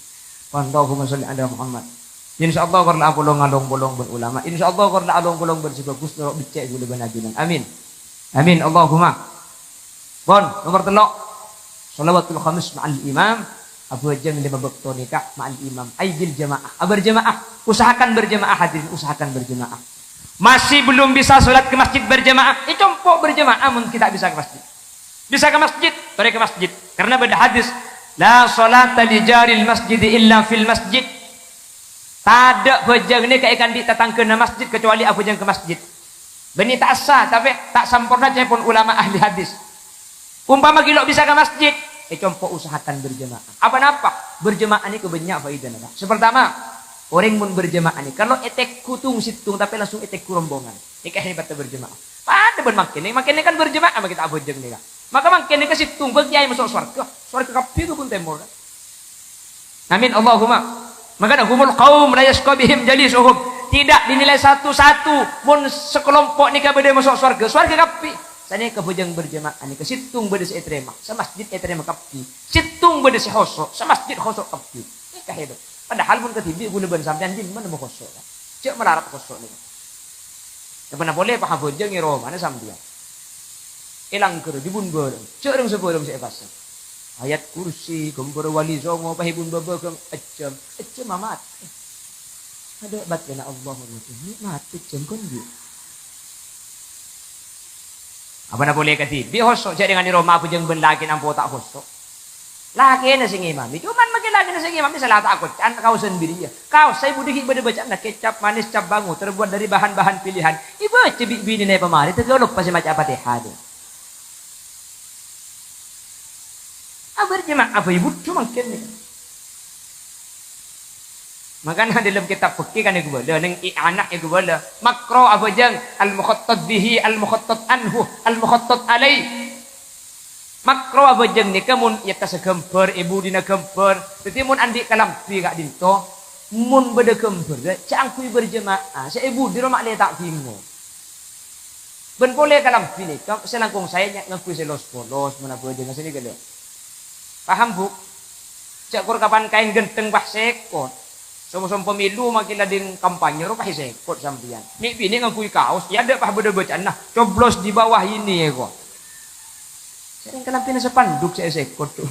Allahumma sholli ala Muhammad. Insyaallah, kor la apolong along-polong bân ulama. Insyaallah, kor la along-polong bân sè bhâghus, noro' beccè' ghulâ bân ajunan. Amin. Amin. Allahumma. Pon, nomor tello'. Shalawatul khamis ma'al imam. Abhâjâng lèma bâkto nèka ma'al imam. Ay bil jamaah. Ah, berjamaah. Usahakan berjamaah, hadirin. Usahakan berjamaah. Masih belum bisa sholat ke masjid berjamaah. Eh, compo' berjamaah, mungkin tak bisa ke masjid. Bisa ka masjid, torè ka masjid. Karena bâdâ hadis, "La sholata li jaril masjid illa fil masjid." Tadâ' bhâjâng nèka èkaandi' tatangghâna masjid kecuali abhâjâng ka masjid. Bânnè ta' essa, tapè ta' samporna ca'èpon ulama ahli hadis. Umpama ghi' lo' bisa ka masjid, eh, compo' usahakan berjamaah. Apa napa? Berjamaah nèka bânnya' faidana, Pak. Sè partama, orèng mon berjamaah nèka lo' ètegghu tong-sèttong, tapè langsung ètegghu rombongan. Nèka hebatta berjamaah. Padâ bân mangkèn, mangkèn kan berjamaah, mangkèn ta' abhâjâng nèka. Maka mangkèn nèka sèttong bâ' kèyaè maso' sowarghâ. Sowarghâ kabbhi ghâbây tèmor. Amin, Allahumma. Mangkana humul qaum la yasqa bihim jalisuhum. Tidak dinilai satu-satu. Mon sakalompo' nèka bâdâ maso' sowarghâ, sowarghâ kabbhi. Sanèka bhâjâng berjamaah nèka sèttong bâdâ sè ètarèma, samasjid ètarèma kabbhi. Sèttong bâdâ sè khoso', samasjid khoso' kabbhi. Nèka hebat. Padahal mon kadhibi' ghulâ bân sampèyan dimma nemmo khoso', kan? Jhâ' malarat khoso' nèka. Èpana polè paham bhâjâng è romana sampèyan. È langghâr, è bun bârâng. Jhâ' rèng-sabhârâng sè èpasang. Ayat kursi, ghâmbhâr wali songo, pahèbun bâbâghâng, ejjhâm. Ejjhâm amat. Adâ' bâtèna Allah, nikmat ejjhâm kon, Bu. Apana polè kadhibi' khoso', jhâ' rèng è roma abhâjâng bân lakèna ampo ta' khoso'. Lakèna sè ngimami, coma makè lakèna sè ngimami sala ta' akoca'an kaosan bâriyâ. Kaos sè è budi ghi' bâdâ bâca'anna kecap manis cap bango terbuat dari bahan-bahan pilihan. Èbâca bi' binèna è pamarè, tèghâ loppa sè maca Fatihah. Aberjamaah bhâi budhu mangkèn nèka. Makana dâlem kitab fikih kan èghâbâlâ, neng I'anah èghâbâlâ. Makro abhâjâng al-mukhattat bihi, al-mukhattat anhu, al-mukhattat alaih. Makro abhâjâng nèka mon è attassa ghâmbhâr, è budina ghâmbhâr. Dhâddhi mon andi' kalambhi ka'dinto, mon bâdâ ghâmbhârra, jhâ' angghuy berjamaah, sè è budi roma lè ta' bingong. Bân polè kalambhi nèka sè langkong saè nya-, ngangghuy sè los-polos, mon abhâjângnga sè nèka lho. Paham, Bu? Jhâ' kor kapan kaèn ghântheng pas sèkot. Som-som pemilu makè la ding kampanye ro pas sèkot sampèyan. Mè' binè ngangghuy kaos, ya adâ' pas bâdâ bâca'anna, "Coblos di bawah ini," èko. Sèrèng kalambhina spanduk sè èsèkot, tuh.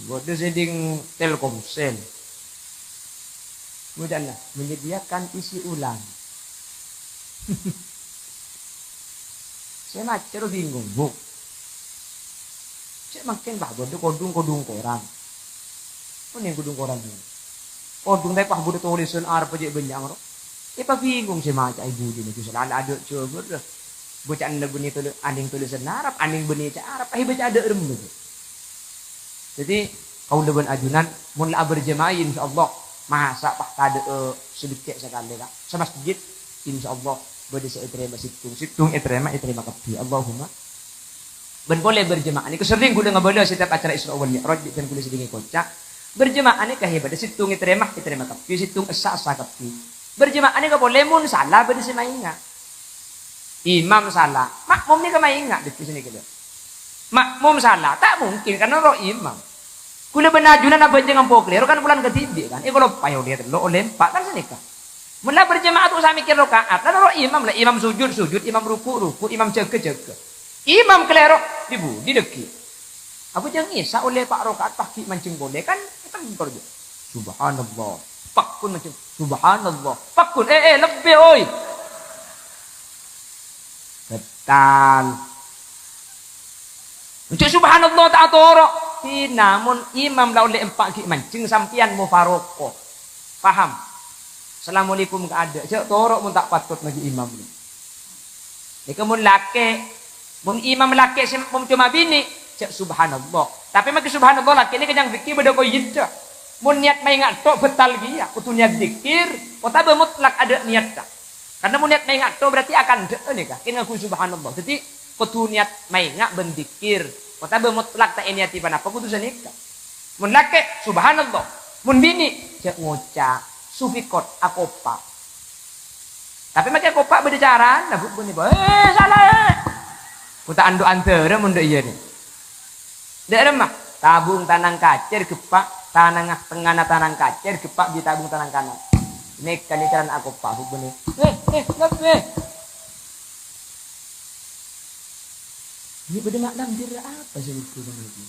Bâdâ sè ding Telkomsel. Bâca'anna, menyediakan isi ulang. Sè maca ro bingung, Bu. Sè mangkèn, Pak, bâdâ kodhung-kodhung koran. Onèng kodhung koran, Bu. Kodhung tapè, Pak, bâdâ tolèsan Arab jhâ' bânnya' ro. Èpabingung sè maca è budina, Gus, la adâ' Jhâbâ, ra. Bâca'anna bânnè tolè-, anèng tolèsan Arab, anèng bânnè ca' Arab, èbâca adâ' remma, Bu. Dhâddhi, kaulâ bân ajunan, mon la aberjamaah, insyaallah, masa' pas tadâ', eh, sè beccè' sakalè, Ka'. Samasjid, insyaallah, bâdâ sè ètarèma sèttong, sèttong ètarèma, ètarèma kabbhi. Allahumma. Bân polè berjamaah nèka serrèng kaulâ ngabâlâ setiap acara Isra wal Mi'raj, bi' bân kaulâ sè dingngè koca'. Berjamaah nèka hebat, sèttong ètarèma, ètarèma kabbhi, sèttong essa, essa kabbhi. Berjamaah nèka polè mon sala bâdâ sè maènga'. Imam sala, makmum nèka maènga' dhâddhi sanèka, lho. Makmum sala, ta' mungkin, karna ro' imam. Kaulâ bân ajunan abhâjâng ampo kalèro, kan polana kadhibi', kan. Èkaloppaè ollè tello', ollè empa', kan sanèka. Mon la berjamaah ta' osa mèkkèr raka'at, la ro' imam, la imam sujud, sujud, imam ruku', ruku', imam jâgâ, jâgâ. Imam kalèro, di budi dhâggi'. Abhâjâng Isya ollè empa' raka'at, pas ghi' manjeng polè, kan ètentor, jâ. Subhanallah. Pagghun manjeng. Subhanallah. Pagghun, eh, eh, lebbhi, oi. Batal. Jâ' subhanallah ta' atoro'. Dinah, mon imam la ollè empa' ghi' manjeng, sampèyan mufaraqah. Paham? Assalamualaikum ka adâ'. Jâ' toro' mon ta' patot maghi imam. Nèka mon lakè', mon imam lakè' sè makmum coma binè', jâ' subhanallah. Tapè maghi subhanallah lakè' nèka nyang dhâggi' bâdâ koyidda. Mon niat maènga' tok bâtal kèya, kodhu niat dzikir, otabâ mutlak adâ' niatta. Karna mon niat maènga' tok berarti akandhâ'â nèka, kèng ngangghuy subhanallah. Dhâddhi kodhu niat maènga' bân dzikir, otabâ mutlak ta' èniyati ponapa kodhu sanèka. Mon lakè', subhanallah. Mon binè', jâ' ngoca', sufikot, akopa'. Tapè makè akopa' bâdâ carana, Bu, bânnè, Bu. Eh, sala, eh. Ko ta' ando' andhârâ mon dâ' iyâ, nè. Dâ' remma, tabung tanang kacèr geppa', tanang tengngana tanang kacèr geppa' bi' tabung tanang kanan. Nèka, nè, carana akopa', Bu, bânnè. Eh, eh, lebbhi. Ini bâdâ makna dâri apa sè itu, Bang Haji?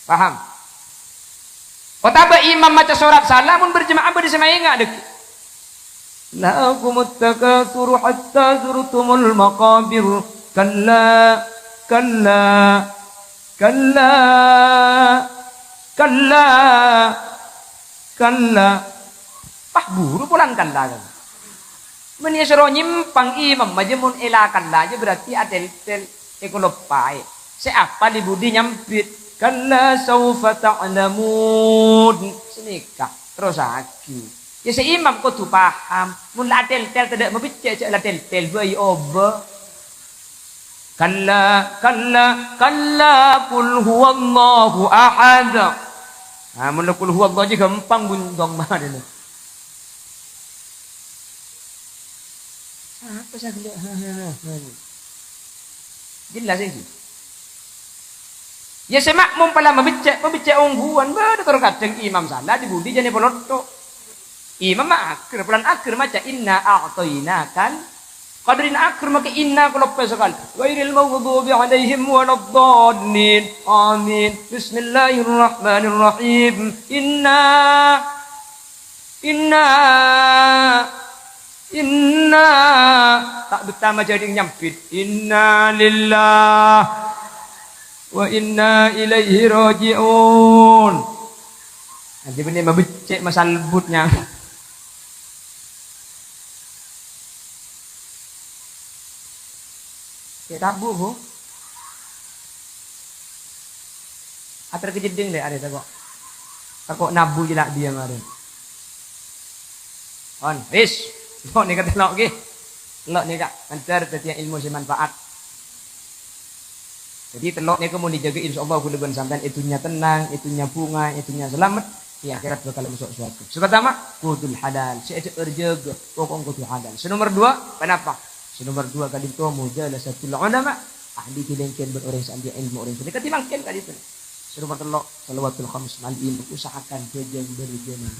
Paham? Otabâ imam maca sorat sala, mon berjamaah bâdâ sè maènga' dhâggi'. "Alhakumut takatsuru hatta zurtumul maqabir. Kalla, kalla, kalla, kalla, kalla." Pas buru polana kalla, kan? Mon èsoro nyèmpang imam jâ, mon èla kalla jâ, berarti atèl-tèl èkaloppaè. Sè apal è budi nyambit, "Kalla saufa ta'lamun." Sanèka, terrosaghi. Ya, sè imam kodhu paham. Mon la atèltèl, tadâ' mabeccè', jhâ' la atèltèl bhâi obâ. Kalla, kalla, kalla, qul huwallahu ahad. Nah, mon la qul huwallahu jiyâ ghâmpang bundong marèna. Apa sih? Jelas ini. Ya, sè ma'mum pala mabeccè', mabeccè' ongghuwân, bâdâ tor kadhâng imam sala, dhi-budhi jârèya polotto. Imam ma' aghâr, polana aghâr maca, "Inna a'tainakal." Kadhârina aghâr make inna kaloppa sakal. "Ghairil maghdubi 'alaihim waladdallin. Amin. Bismillahirrahmanirrahim. Inna, inna, inna." Ta' bettama jadi nyambit. "Inna lillah wa inna ilaihi raji'un." Nanti bânnè mabeccè' masalbut nyang. Kè' tabu, Bu. Ater kejeding deh, arè tako'. Tako' nabu jela' dia kemarin. On, wis. Lo' nèka tello' ghi. Tello' nèka, mandhâr dhâddhiyâ ilmu sè manfaat. Jadi, tello' nèka mon èjâgâ, insyaallah, kaulâ bân sampèyan è dhunnya tenang, è dhunnya bhunga, è dhunnya salamet, è akhèrat bhâkal maso' sowarghâ. Sè partama, kodhu halal, sè èjâ-, èjâgâ, pokok kodhu halal. Sè nomer dua, kenapa? Sè nomer dua ka'dinto mujalasatul ulama, ahli ghilèngghilèng bân orèng sè anḍi' ilmu, orèng sè dhika mangkèn ka'dinto. Sè nomer tello', shalawatul khams ma'al imam, usahakan bhâjâng berjamaah.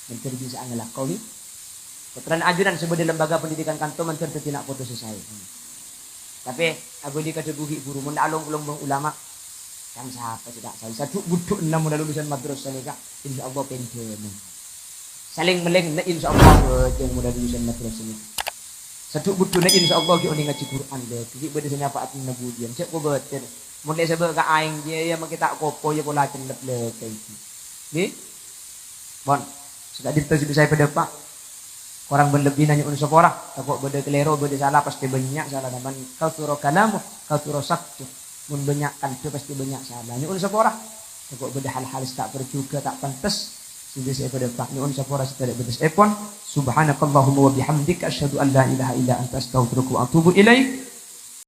Mandhâr bisa ngalakone. Pottrana ajunan sè bâdâ lembaga pendidikan kanto mandhâr dhâddhi na' poto sè saè. Tapè abâli ka dhâbu ghi' bhuru, mon along-long bân ulama, kan sapa sè ta' saè? Sadhu'-budhu'na mon lulusan madrasah nèka, insyaallah pendhâna. Salèng-mellèngnga insyaallah bhâjâng mon lulusan madrasah nèka. Sadhu'-budhu'na insyaallah ghi' onèng ngajhi Qur'an, lè, ghi' bâdâ sè nyafaat nabudiyân. Jhâ' kobâtèr. Mon lè sabâ' ka aèng, jiyâ, iyâ, make ta' kopo, iyâ, pola cellep lè, kaènggi. Ngghi? Pon. Sè ka'dinto sè bisa èpadâpa'. Korang bân lebbina nyo'on sapora. Tako' bâdâ kalèro, bâdâ sala, pastè bânnya' salana. Man katsura kalamu, katsura saktu. Mon bânnya' kandhâ, pastè bânnya' sala. Nyo'on sapora. Tako' bâdâ hal-hal sè ta' parjhughâ, ta' pantes. Sè bisa èpadâpa'. Nyo'on sapora sè tadâ' bâtessèpon. Subhanakallahumma wa bihamdika, asyhadu an la ilaha illa anta, astaghfiruka wa atubu ilaik.